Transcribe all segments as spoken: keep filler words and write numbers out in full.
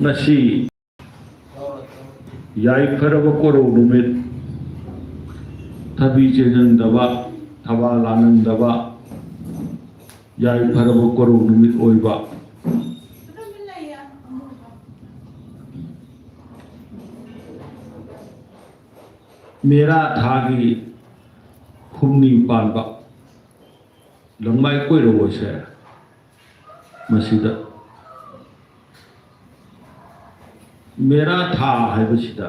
ꯉꯁꯤ ꯌꯥꯏꯐꯔꯕ ꯀꯣꯔꯧ ꯅꯨꯃꯤꯠ, ꯊꯕꯤ ꯆꯦꯟꯖꯟꯗꯕ, ꯊꯕꯥꯜ ꯂꯥꯅꯟꯗꯕ, ꯌꯥꯏꯐꯔꯕ ꯀꯣꯔꯧ ꯅꯨꯃꯤꯠ ꯑꯣꯏꯕ, ꯃꯦꯔꯥ ꯊꯥꯒꯤ ꯍꯨꯝꯅꯤ ꯄꯥꯟꯕ ꯂꯪꯃꯥꯏ ꯀꯣꯏꯔꯧ ꯑꯁꯦ, ꯃꯁꯤꯗ ꯃꯦꯔꯥ ꯊꯥ ꯍꯥꯏꯕꯁꯤꯗ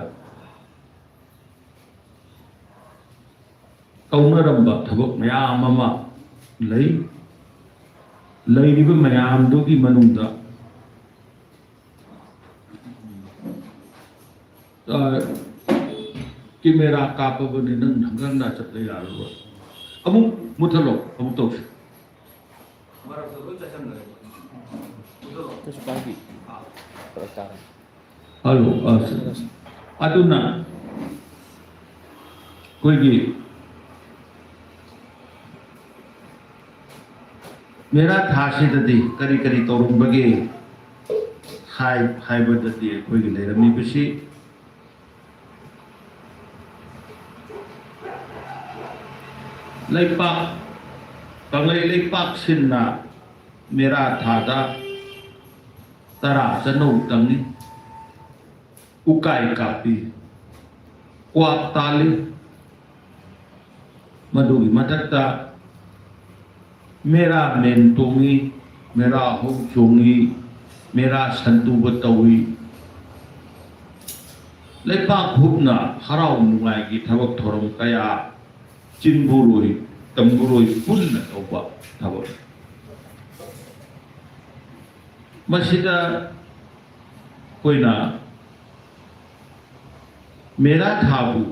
ꯇꯧꯅꯔꯝꯕ ꯊꯕꯛ ꯃꯌꯥꯝ ꯑꯃ ꯂꯩ꯫ ꯂꯩꯔꯤꯕ ꯃꯌꯥꯝꯗꯨꯒꯤ ꯃꯅꯨꯡꯗ, ꯑ, ꯀꯦꯃꯦꯔꯥ ꯀꯥꯞꯄꯕꯅꯤ, ꯅꯪ ꯍꯪꯒꯠ ꯍꯟꯗ ꯆꯠꯄ ꯌꯥꯔꯔꯣꯏ꯫ ꯑꯃꯨꯛ ꯃꯨꯠꯊꯠꯂꯣ, ꯑꯃꯨꯛ ꯇꯧꯁꯤ꯫ ꯃꯔꯛꯇ ꯂꯣꯏ ꯆꯠꯁꯟꯈ꯭ꯔꯦ꯫ ꯃꯨꯠꯊꯠꯂꯣ꯫ ꯀꯩꯁꯨ ꯀꯥꯏꯗꯦ꯫ ꯑꯥ꯫ ꯐꯔꯛ ꯇꯥꯔꯦ꯫ ꯍꯜꯂꯣ, ꯑ, ꯑꯗꯨꯅ ꯑꯩꯈꯣꯏꯒꯤ ꯃꯦꯔꯥ ꯊꯥꯁꯤꯗꯗꯤ ꯀꯔꯤ ꯀꯔꯤ ꯇꯧꯔꯝꯕꯒꯦ ꯍꯥꯏ-, ꯍꯥꯏꯕꯗꯗꯤ ꯑꯩꯈꯣꯏꯒꯤ ꯂꯩꯔꯝꯃꯤꯕꯁꯤ ꯂꯩꯄꯥꯛ, ꯀꯪꯂꯩ ꯂꯩꯄꯥꯛ ꯁꯤꯟꯅ ꯃꯦꯔꯥ ꯊꯥꯗ ꯇꯔꯥ ꯆꯅꯧ ꯇꯝꯃꯤ, ꯎꯀꯥꯏ ꯀꯥꯞꯄꯤ, ꯀ꯭ꯋꯥꯛ ꯇꯥꯜꯂꯤ꯫ ꯃꯗꯨꯒꯤ ꯃꯊꯛꯇ ꯃꯦꯔꯥ ꯃꯦꯟ ꯇꯣꯡꯉꯤ, ꯃꯦꯔꯥ ꯍꯧ ꯆꯣꯡꯉꯤ, ꯃꯦꯔꯥ ꯁꯟꯇꯨꯕ ꯇꯧꯏ꯫ ꯂꯩꯄꯥꯛ ꯍꯨꯞꯅ ꯍꯔꯥꯎ ꯅꯨꯡꯉꯥꯏꯒꯤ ꯊꯕꯛ ꯊꯧꯔꯝ ꯀꯌꯥ ꯆꯤꯡꯕꯨꯔꯣꯏ, ꯇꯝꯕꯨꯔꯣꯏ ꯄꯨꯟꯅ ꯇꯧꯕ ꯊꯕꯛ꯫ ꯃꯁꯤꯗ ꯑꯩꯈꯣꯏꯅ ꯃꯦꯔꯥ ꯊꯥꯕꯨ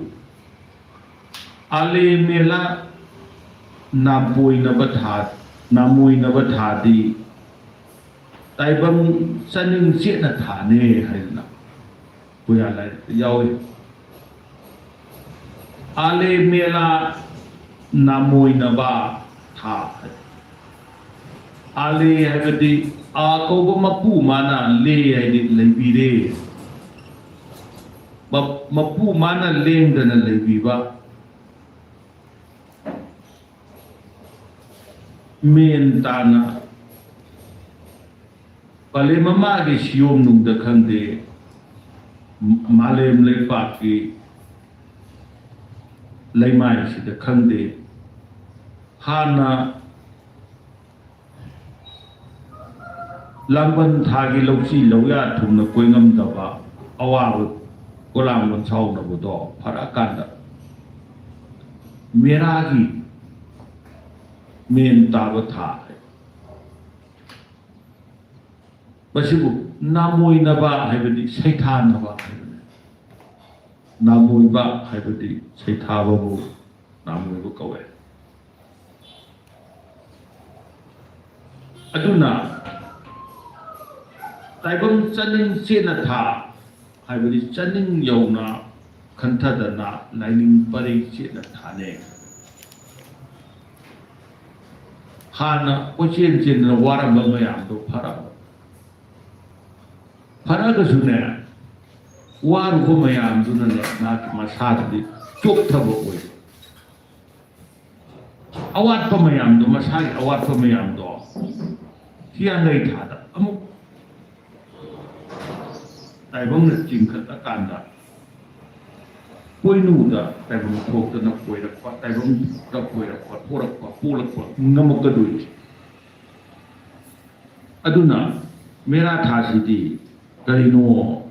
ꯑꯥꯂꯦ ꯃꯦꯂꯥ ꯅꯥꯝꯄꯣꯏꯅꯕ ꯊꯥ, ꯅꯥꯃꯣꯏꯅꯕ ꯊꯥꯗꯤ ꯇꯥꯏꯕꯪ ꯆꯥꯅꯤꯡ ꯆꯦꯠꯅ ꯊꯥꯅꯦ ꯍꯥꯏꯗꯅ ꯄꯨꯌꯥ ꯂꯥꯏꯔꯤꯛꯇ ꯌꯥꯎꯏ꯫ ꯑꯥꯂꯦ ꯃꯦꯂꯥ ꯅꯥꯃꯣꯏꯅꯕ ꯊꯥ꯫ ꯑꯥꯂꯦ ꯍꯥꯏꯕꯗꯤ ꯑꯥ ꯀꯧꯕ ꯃꯄꯨ ꯃꯥꯅ ꯂꯦ ꯍꯥꯏꯗꯤ ꯂꯩꯕꯤꯔꯦ꯫ ꯃ-, ꯃꯄꯨ ꯃꯥꯅ ꯂꯦꯡꯗꯅ ꯂꯩꯕꯤꯕ꯫ ꯃꯦꯟ ꯇꯥꯅ ꯄꯂꯦꯝ ꯃꯃꯥꯒꯤ ꯁꯤꯌꯣꯝꯅꯨꯡꯗ ꯈꯪꯗꯦ, ꯃꯥꯂꯦꯝ ꯂꯩꯄꯥꯛꯀꯤ ꯂꯩꯃꯥꯏꯁꯤꯗ ꯈꯪꯗꯦ, ꯍꯥꯟꯅ ꯂꯥꯡꯕꯟ ꯊꯥꯒꯤ ꯂꯧꯁꯤ ꯂꯧꯌꯥ ꯊꯨꯡꯅ ꯀꯣꯏꯉꯝꯗꯕ ꯑꯋꯥꯕ ꯀꯣꯂꯥꯡ ꯂꯣꯟꯁꯥꯎꯅꯕꯗꯣ ꯐꯔꯛꯑꯀꯥꯟꯗ ꯃꯦꯔꯥꯒꯤ ꯃꯦꯟ ꯇꯥꯕ ꯊꯥ꯫ ꯃꯁꯤꯕꯨ ꯅꯥꯃꯣꯏꯅꯕ ꯍꯥꯏꯕꯗꯤ ꯁꯩꯊꯥꯅꯕ ꯍꯥꯏꯕꯅꯤ꯫ ꯅꯥꯃꯣꯏꯕ ꯍꯥꯏꯕꯗꯤ ꯁꯩꯊꯥꯕꯕꯨ ꯅꯥꯃꯣꯏꯕ ꯀꯧꯋꯦ꯫ ꯑꯗꯨꯅ ꯇꯥꯏꯕꯪ ꯆꯥꯅꯤꯡ ꯆꯦꯠꯅ ꯊꯥ ꯍꯥꯏꯕꯗꯤ ꯆꯥꯅꯤꯡ ꯌꯧꯅ ꯈꯟꯊꯗꯅ ꯂꯥꯏꯅꯤꯡ ꯄꯔꯩ ꯆꯦꯠꯅ ꯊꯥꯅꯩ꯫ ꯍꯥꯟꯅ ꯀꯣꯏꯆꯦꯟ ꯆꯦꯟꯗꯅ ꯋꯥꯔꯝꯕ ꯃꯌꯥꯝꯗꯣ ꯐꯔꯛꯑꯕ꯫ ꯐꯔꯒꯁꯨꯅꯦ, ꯋꯥꯔꯨꯕ ꯃꯌꯥꯝꯗꯨꯅꯅꯦ, ꯃꯥꯒꯤ ꯃꯁꯥꯗꯗꯤ ꯆꯣꯛꯊꯕ ꯑꯣꯏ꯫ ꯑꯋꯥꯠꯄ ꯃꯌꯥꯝꯗꯣ, ꯃꯁꯥꯒꯤ ꯑꯋꯥꯠꯄ ꯃꯌꯥꯝꯗꯣ ꯍꯤꯌꯥꯡꯒꯩ ꯊꯥꯗ ꯑꯃꯨꯛ ꯇꯥꯏꯕꯪꯅ ꯆꯤꯡꯈꯠꯂꯀꯥꯟꯗ ꯄꯣꯏꯅꯨꯗ ꯇꯥꯏꯕꯪ ꯊꯣꯛꯇꯅ ꯀꯣꯏꯔꯛꯄ, ꯇꯥꯏꯕꯪꯗ ꯀꯣꯏꯔꯛꯄ, ꯊꯣꯔꯛꯄ, ꯄꯣꯛꯂꯛꯄ ꯉꯝꯃꯛꯀꯗꯣꯏꯅꯤ꯫ ꯑꯗꯨꯅ ꯃꯦꯔꯥ ꯊꯥꯁꯤꯗꯤ ꯀꯔꯤꯅꯣ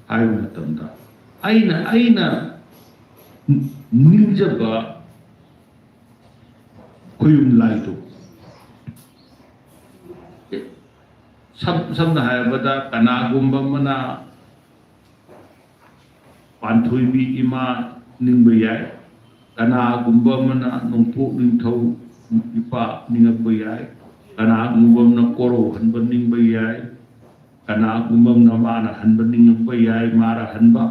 ꯍꯥꯏꯕ ꯃꯇꯝꯗ ꯑꯩꯅ, ꯑꯩꯅ ꯅꯤꯡꯖꯕ ꯈꯨꯌꯨꯝ ꯂꯥꯏꯗꯨ, ꯁꯝ-, ꯁꯝꯅ ꯍꯥꯏꯔꯕꯗ ꯀꯅꯥꯒꯨꯝꯕ ꯑꯃꯅ ꯄꯥꯟꯊꯣꯏꯕꯤ ꯏꯃꯥ ꯅꯤꯡꯕ ꯌꯥꯏ, ꯀꯅꯥꯒꯨꯝꯕ ꯑꯃꯅ ꯅꯣꯡꯄꯣꯛ ꯅꯤꯡꯊꯧ ꯏꯄꯥ ꯅꯤꯡꯉꯛꯄ ꯌꯥꯏ, ꯀꯅꯥꯒꯨꯝꯕ ꯑꯃꯅ ꯀꯣꯔꯧ ꯍꯟꯕ ꯅꯤꯡꯕ ꯌꯥꯏ, ꯀꯅꯥꯒꯨꯝꯕ ꯑꯃꯅ ꯃꯥꯅ ꯍꯟꯕ ꯅꯤꯡꯉꯛꯄ ꯌꯥꯏ, ꯃꯥꯔ ꯍꯟꯕ꯫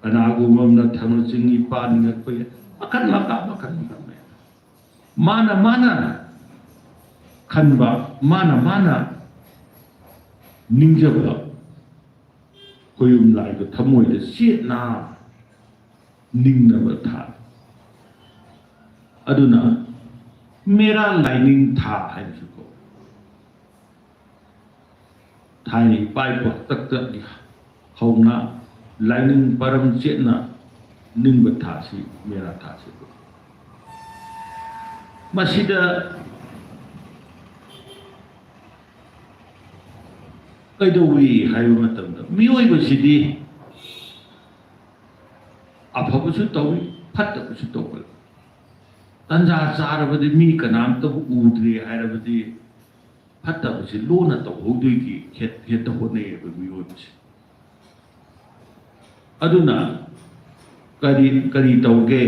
ꯀꯅꯥꯒꯨꯝꯕ ꯑꯃꯅ ꯊꯥꯡꯅ ꯆꯤꯡ ꯏꯄꯥ ꯅꯤꯡꯉꯛꯄ ꯌꯥꯏ꯫ ꯃꯈꯟ ꯃꯈꯥ, ꯃꯈꯟ ꯃꯈꯟ ꯃꯌꯥꯝ꯫ ꯃꯥꯅ ꯃꯥꯅ ꯈꯟꯕ, ꯃꯥꯅ ꯃꯥꯅ ꯅꯤꯡꯖꯕ ꯈꯣꯌꯨꯝ ꯂꯥꯏꯗꯣ ꯊꯃꯣꯏꯗ ꯆꯦꯠꯅ ꯅꯤꯡꯅꯕ ꯊꯥ꯫ ꯑꯗꯨꯅ ꯃꯦꯔꯥ ꯂꯥꯏꯅꯤꯡ ꯊꯥ ꯍꯥꯏꯅꯁꯨ ꯀꯧꯏ꯫ ꯊꯥꯏꯅ ꯏꯄꯥ ꯏꯄꯨ ꯍꯥꯛꯇꯛꯇꯒꯤ ꯍꯧꯅ ꯂꯥꯏꯅꯤꯡ ꯄꯔꯝ ꯆꯦꯠꯅ ꯅꯤꯡꯕ ꯊꯥꯁꯤ ꯃꯦꯔꯥ ꯊꯥꯁꯤ꯫ ꯃꯁꯤꯗ ꯀꯩꯗꯧꯏ ꯍꯥꯏꯕ ꯃꯇꯝꯗ, ꯃꯤꯑꯣꯏꯕꯁꯤꯗꯤ ꯑꯐꯕꯁꯨ ꯇꯧꯏ, ꯐꯠꯇꯕꯁꯨ ꯇꯧꯒꯜꯂꯤ꯫ ꯇꯟꯖꯥ ꯆꯥꯔꯕꯗꯤ ꯃꯤ ꯀꯅꯥꯝꯇꯕꯨ ꯎꯗ꯭ꯔꯦ ꯍꯥꯏꯔꯕꯗꯤ ꯐꯠꯇꯕꯁꯤ ꯂꯣꯟꯅ ꯇꯧꯍꯧꯗꯣꯏꯒꯤ ꯍꯦꯠ-, ꯍꯦꯛꯇ ꯍꯣꯠꯅꯩꯌꯦꯕ ꯃꯤꯑꯣꯏꯕꯁꯦ꯫ ꯑꯗꯨꯅ ꯀꯔꯤ, ꯀꯔꯤ ꯇꯧꯒꯦ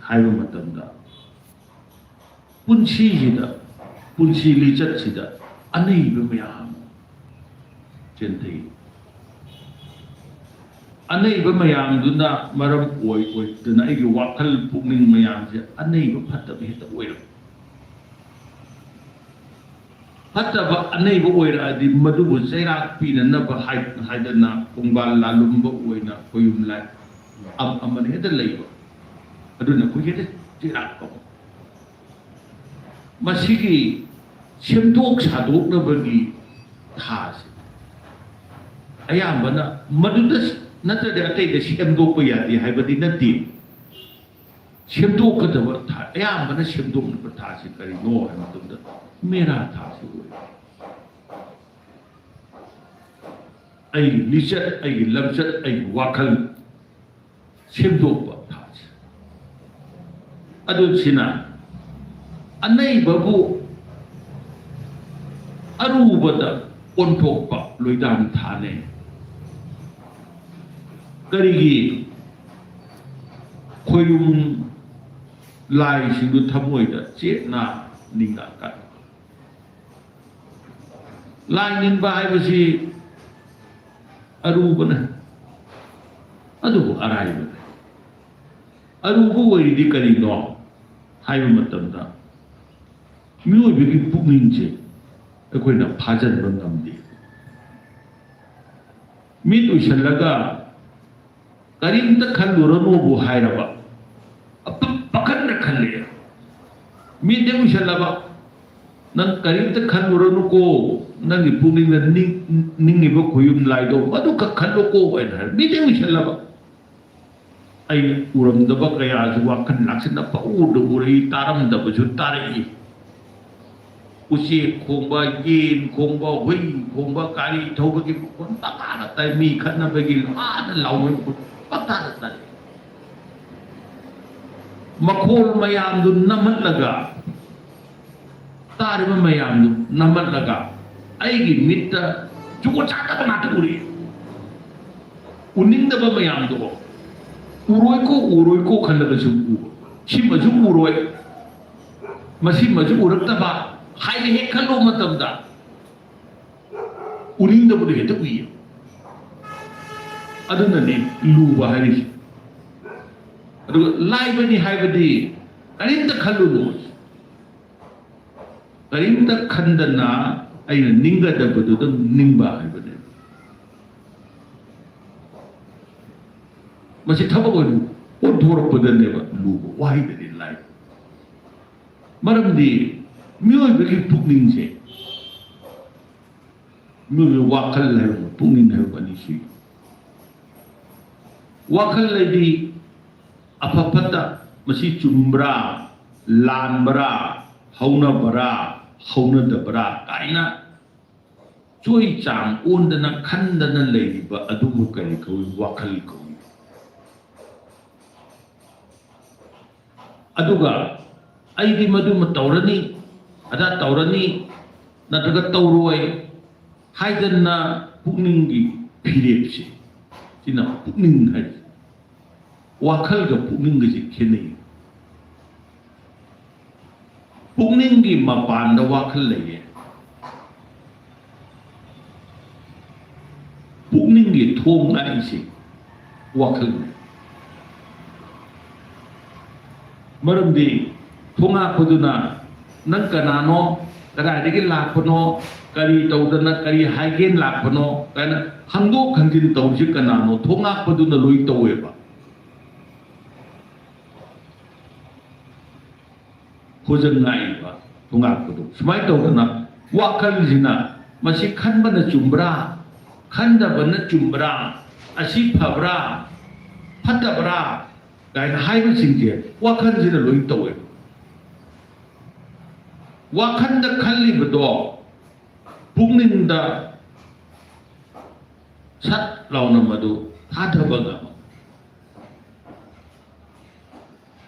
ꯍꯥꯏꯕ ꯃꯇꯝꯗ, ꯄꯨꯟꯁꯤꯁꯤꯗ, ꯄꯨꯟꯁꯤ ꯂꯤꯆꯠꯁꯤꯗ ꯑꯅꯩꯕ ꯃꯌꯥꯝ ꯆꯦꯟꯊꯩ꯫ ꯑꯅꯩꯕ ꯃꯌꯥꯝꯗꯨꯅ ꯃꯔꯝ ꯑꯣꯏ ꯑꯣꯏꯗꯅ ꯑꯩꯒꯤ ꯋꯥꯈꯜ ꯄꯨꯛꯅꯤꯡ ꯃꯌꯥꯝꯁꯦ ꯑꯅꯩꯕ ꯐꯠꯇꯕ ꯍꯦꯛꯇ ꯑꯣꯏꯔꯛꯄ꯫ ꯐꯠꯇꯕ ꯑꯅꯩꯕ ꯑꯣꯏꯔꯛꯑꯗꯤ ꯃꯗꯨꯕꯨ ꯆꯩꯔꯥꯛ ꯄꯤꯅꯅꯕ ꯍꯥꯏ-, ꯍꯥꯏꯗꯅ ꯈꯣꯡꯕꯥꯜ ꯂꯥꯂꯨꯝꯕ ꯑꯣꯏꯅ ꯈꯣꯌꯨꯝ ꯂꯥꯏ ꯑꯝ-, ꯑꯃꯅ ꯍꯦꯛꯇ ꯂꯩꯕ꯫ ꯑꯗꯨꯅ ꯑꯩꯈꯣꯏ ꯍꯦꯛꯇ ꯆꯩꯔꯥꯛꯄ꯫ ꯃꯁꯤꯒꯤ ꯁꯦꯝꯗꯣꯛ ꯁꯥꯗꯣꯛꯅꯕꯒꯤ ꯊꯥꯁꯦ ꯑꯌꯥꯝꯕꯅ ꯃꯗꯨꯗ ꯅꯠꯇ꯭ꯔꯗꯤ ꯑꯇꯩꯗ ꯁꯦꯝꯗꯣꯛꯄ ꯌꯥꯗꯦ ꯍꯥꯏꯕꯗꯤ ꯅꯠꯇꯦ꯫ ꯁꯦꯝꯗꯣꯛꯀꯗꯕ ꯊꯥ, ꯑꯌꯥꯝꯕꯅ ꯁꯦꯝꯗꯣꯛꯅꯕ ꯊꯥꯁꯤ ꯀꯔꯤꯅꯣ ꯍꯥꯏꯕ ꯃꯇꯝꯗ ꯃꯦꯔꯥ ꯊꯥꯁꯤ ꯑꯣꯏ꯫ ꯑꯩꯒꯤ ꯂꯤꯆꯠ, ꯑꯩꯒꯤ ꯂꯝꯆꯠ, ꯑꯩꯒꯤ ꯋꯥꯈꯜ ꯁꯦꯝꯗꯣꯛꯄ ꯊꯥꯁꯤ꯫ ꯑꯗꯨ ꯁꯤꯅ ꯑꯅꯩꯕꯕꯨ ꯑꯔꯨꯕꯗ ꯑꯣꯟꯊꯣꯛꯄ ꯂꯣꯏꯗꯥꯝ ꯊꯥꯅꯦ꯫ ꯀꯔꯤꯒꯤ? ꯈꯣꯌꯨꯝ ꯂꯥꯏꯁꯤꯡꯗꯨ ꯊꯃꯣꯏꯗ ꯆꯦꯠꯅ ꯅꯤꯡꯉꯛꯀꯅꯤ꯫ ꯂꯥꯏ ꯅꯤꯡꯕ ꯍꯥꯏꯕꯁꯤ ꯑꯔꯨꯕꯅ ꯑꯗꯨꯕꯨ ꯑꯔꯥꯏꯕꯅꯤ꯫ ꯑꯔꯨꯕ ꯑꯣꯏꯔꯤꯗꯤ ꯀꯔꯤꯅꯣ ꯍꯥꯏꯕ ꯃꯇꯝꯗ, ꯃꯤꯑꯣꯏꯕꯒꯤ ꯄꯨꯛꯅꯤꯡꯁꯦ ꯑꯩꯈꯣꯏꯅ ꯐꯥꯖꯤꯟꯕ ꯉꯝꯗꯦ꯫ ꯃꯤꯠ ꯎꯏꯁꯜꯂꯒ "ꯀꯔꯤꯝꯇ ꯈꯜꯂꯨꯔꯅꯨꯕꯨ" ꯍꯥꯏꯔꯕ, ꯑꯄ-, ꯄꯥꯈꯟꯗ ꯈꯜꯂꯦ꯫ ꯃꯤꯠ ꯍꯦꯛ ꯎꯏꯁꯜꯂꯕ, "ꯅꯪ ꯀꯔꯤꯝꯇ ꯈꯜꯂꯨꯔꯅꯨꯀꯣ, ꯅꯪꯒꯤ ꯄꯨꯛꯅꯤꯡꯗ ꯅꯤꯡ-, ꯅꯤꯡꯉꯤꯕ ꯈꯨꯌꯨꯝ ꯂꯥꯏꯗꯣ ꯃꯗꯨꯈꯛ ꯈꯜꯂꯨꯀꯣ" ꯍꯥꯏꯅ ꯍꯥꯏ꯫ ꯃꯤꯠ ꯍꯦꯛ ꯎꯏꯁꯜꯂꯕ, ꯑꯩꯅ ꯎꯔꯝꯗꯕ ꯀꯌꯥꯁꯨ ꯋꯥꯈꯜ ꯂꯥꯛꯁꯤꯟꯅ ꯄꯪꯎꯗ ꯎꯔꯛꯏ, ꯇꯥꯔꯝꯗꯕꯁꯨ ꯇꯥꯔꯛꯏ꯫ ꯎꯆꯦꯛ ꯈꯣꯡꯕ, ꯌꯦꯟ ꯈꯣꯡꯕ, ꯍꯨꯏ ꯈꯣꯡꯕ, ꯒꯥꯔꯤ ꯊꯧꯕꯒꯤ ꯃꯈꯣꯟ ꯄꯪꯇꯥꯗ ꯇꯥꯏ, ꯃꯤ ꯈꯠꯅꯕꯒꯤ ꯋꯥꯅ ꯂꯥꯎꯅꯕ ꯃꯈꯣꯟ ꯄꯪꯇꯥꯗ ꯇꯥꯏ꯫ ꯃꯈꯣꯜ ꯃꯌꯥꯝꯗꯨ ꯅꯝꯍꯜꯂꯒ, ꯇꯥꯔꯤꯕ ꯃꯌꯥꯝꯗꯨ ꯅꯝꯍꯜꯂꯒ, ꯑꯩꯒꯤ ꯃꯤꯠꯇ ꯖꯨꯒꯣꯠ ꯆꯥꯗꯕ ꯉꯥꯛꯇ ꯎꯔꯛꯏ꯫ ꯎꯅꯤꯡꯗꯕ ꯃꯌꯥꯝꯗꯣ ꯎꯔꯣꯏꯀꯣ, ꯎꯔꯣꯏꯀꯣ ꯈꯜꯂꯒꯁꯨ ꯎꯕ꯫ ꯁꯤꯃꯁꯨ ꯎꯔꯣꯏ, ꯃꯁꯤꯃꯁꯨ ꯎꯔꯛꯇꯕ ꯍꯥꯏꯅ ꯍꯦꯛ ꯈꯜꯂꯨꯕ ꯃꯇꯝꯗ, ꯎꯅꯤꯡꯗꯕꯗꯣ ꯍꯦꯛꯇ ꯎꯏꯌꯦ꯫ ꯑꯗꯨꯅꯅꯦ ꯂꯨꯕ ꯍꯥꯏꯔꯤꯁꯦ꯫ ꯑꯗꯨꯒ ꯂꯥꯏꯕꯅꯤ ꯍꯥꯏꯕꯗꯤ ꯀꯔꯤꯝꯇ ꯈꯜꯂꯨꯅꯨ꯫ ꯀꯔꯤꯝꯇ ꯈꯟꯗꯅ ꯑꯩꯅ ꯅꯤꯡꯒꯗꯕꯗꯨꯗ ꯅꯤꯡꯕ ꯍꯥꯏꯕꯅꯦꯕ꯫ ꯃꯁꯤ ꯊꯕꯛ ꯑꯣꯏꯅ ꯑꯣꯟꯊꯣꯔꯛꯄꯗꯅꯦꯕ ꯂꯨꯕ, ꯋꯥꯍꯩꯗꯗꯤ ꯂꯥꯏ꯫ ꯃꯔꯝꯗꯤ ꯃꯤꯑꯣꯏꯕꯒꯤ ꯄꯨꯛꯅꯤꯡꯁꯦ, ꯃꯤꯑꯣꯏꯕꯒꯤ ꯋꯥꯈꯜ ꯍꯥꯏꯕ ꯑꯃ, ꯄꯨꯛꯅꯤꯡ ꯍꯥꯏꯕ ꯑꯅꯤ ꯁꯨꯏ꯫ ꯋꯥꯈꯜ ꯍꯥꯏꯗꯤ ꯑꯐ ꯐꯠꯇ, ꯃꯁꯤ ꯆꯨꯝꯕ꯭ꯔꯥ, ꯂꯥꯟꯕ꯭ꯔꯥ, ꯍꯧꯅꯕ꯭ꯔꯥ, ꯍꯧꯅꯗꯕ꯭ꯔꯥ ꯀꯥꯏꯅ ꯆꯣꯏ ꯆꯥꯡ ꯑꯣꯟꯗꯅ ꯈꯟꯗꯅ ꯂꯩꯔꯤꯕ ꯑꯗꯨꯕꯨ ꯀꯔꯤ ꯀꯧꯏ? ꯋꯥꯈꯜ ꯀꯧꯏ꯫ ꯑꯗꯨꯒ "ꯑꯩꯗꯤ ꯃꯗꯨꯃ ꯇꯧꯔꯅꯤ, ꯑꯗꯥ ꯇꯧꯔꯅꯤ, ꯅꯠꯇ꯭ꯔꯒ ꯇꯧꯔꯣꯏ" ꯍꯥꯏꯗꯅ ꯄꯨꯛꯅꯤꯡꯒꯤ ꯐꯤꯔꯦꯞꯁꯦ, ꯁꯤꯅ ꯄꯨꯛꯅꯤꯡ ꯍꯥꯏꯁꯦ꯫ ꯋꯥꯈꯜꯒ ꯄꯨꯛꯅꯤꯡꯒꯁꯦ ꯈꯦꯠꯅꯩ꯫ ꯄꯨꯛꯅꯤꯡꯒꯤ ꯃꯄꯥꯟꯗ ꯋꯥꯈꯜ ꯂꯩꯌꯦ꯫ ꯄꯨꯛꯅꯤꯡꯒꯤ ꯊꯣꯡ ꯍꯥꯏꯁꯦ ꯋꯥꯈꯜꯅꯤ꯫ ꯃꯔꯝꯗꯤ ꯊꯣꯉꯥꯛꯄꯗꯨꯅ ꯅꯪ ꯀꯅꯥꯅꯣ, ꯀꯗꯥꯏꯗꯒꯤ ꯂꯥꯛꯄꯅꯣ, ꯀꯔꯤ ꯇꯧꯗꯅ ꯀꯔꯤ ꯍꯥꯏꯒꯦꯅ ꯂꯥꯛꯄꯅꯣ ꯀꯥꯏꯅ ꯍꯪꯗꯣꯛ ꯍꯪꯖꯤꯟ ꯇꯧꯔꯤꯁꯤ ꯀꯅꯥꯅꯣ? ꯊꯣꯉꯥꯛꯄꯗꯨꯅ ꯂꯣꯏ ꯇꯧꯋꯦꯕ꯫ ꯈꯨꯖꯪ ꯉꯥꯛꯏꯕ ꯊꯣꯉꯥꯛꯄꯗꯨ꯫ ꯁꯨꯃꯥꯏꯅ ꯇꯧꯗꯅ ꯋꯥꯈꯜꯁꯤꯅ ꯃꯁꯤ ꯈꯟꯕꯅ ꯆꯨꯝꯕ꯭ꯔꯥ, ꯈꯟꯗꯕꯅ ꯆꯨꯝꯕ꯭ꯔꯥ, ꯑꯁꯤ ꯐꯕ꯭ꯔꯥ, ꯐꯠꯇꯕ꯭ꯔꯥ ꯀꯥꯏꯅ ꯍꯥꯏꯕꯁꯤꯡꯁꯦ ꯋꯥꯈꯜꯁꯤꯅ ꯂꯣꯏ ꯇꯧꯋꯦ꯫ ꯋꯥꯈꯜꯗ ꯈꯜꯂꯤꯕꯗꯣ ꯄꯨꯛꯅꯤꯡꯗ ꯁꯠ ꯂꯥꯎꯅ ꯃꯗꯨ ꯊꯥꯊꯕ ꯉꯝꯃꯤ꯫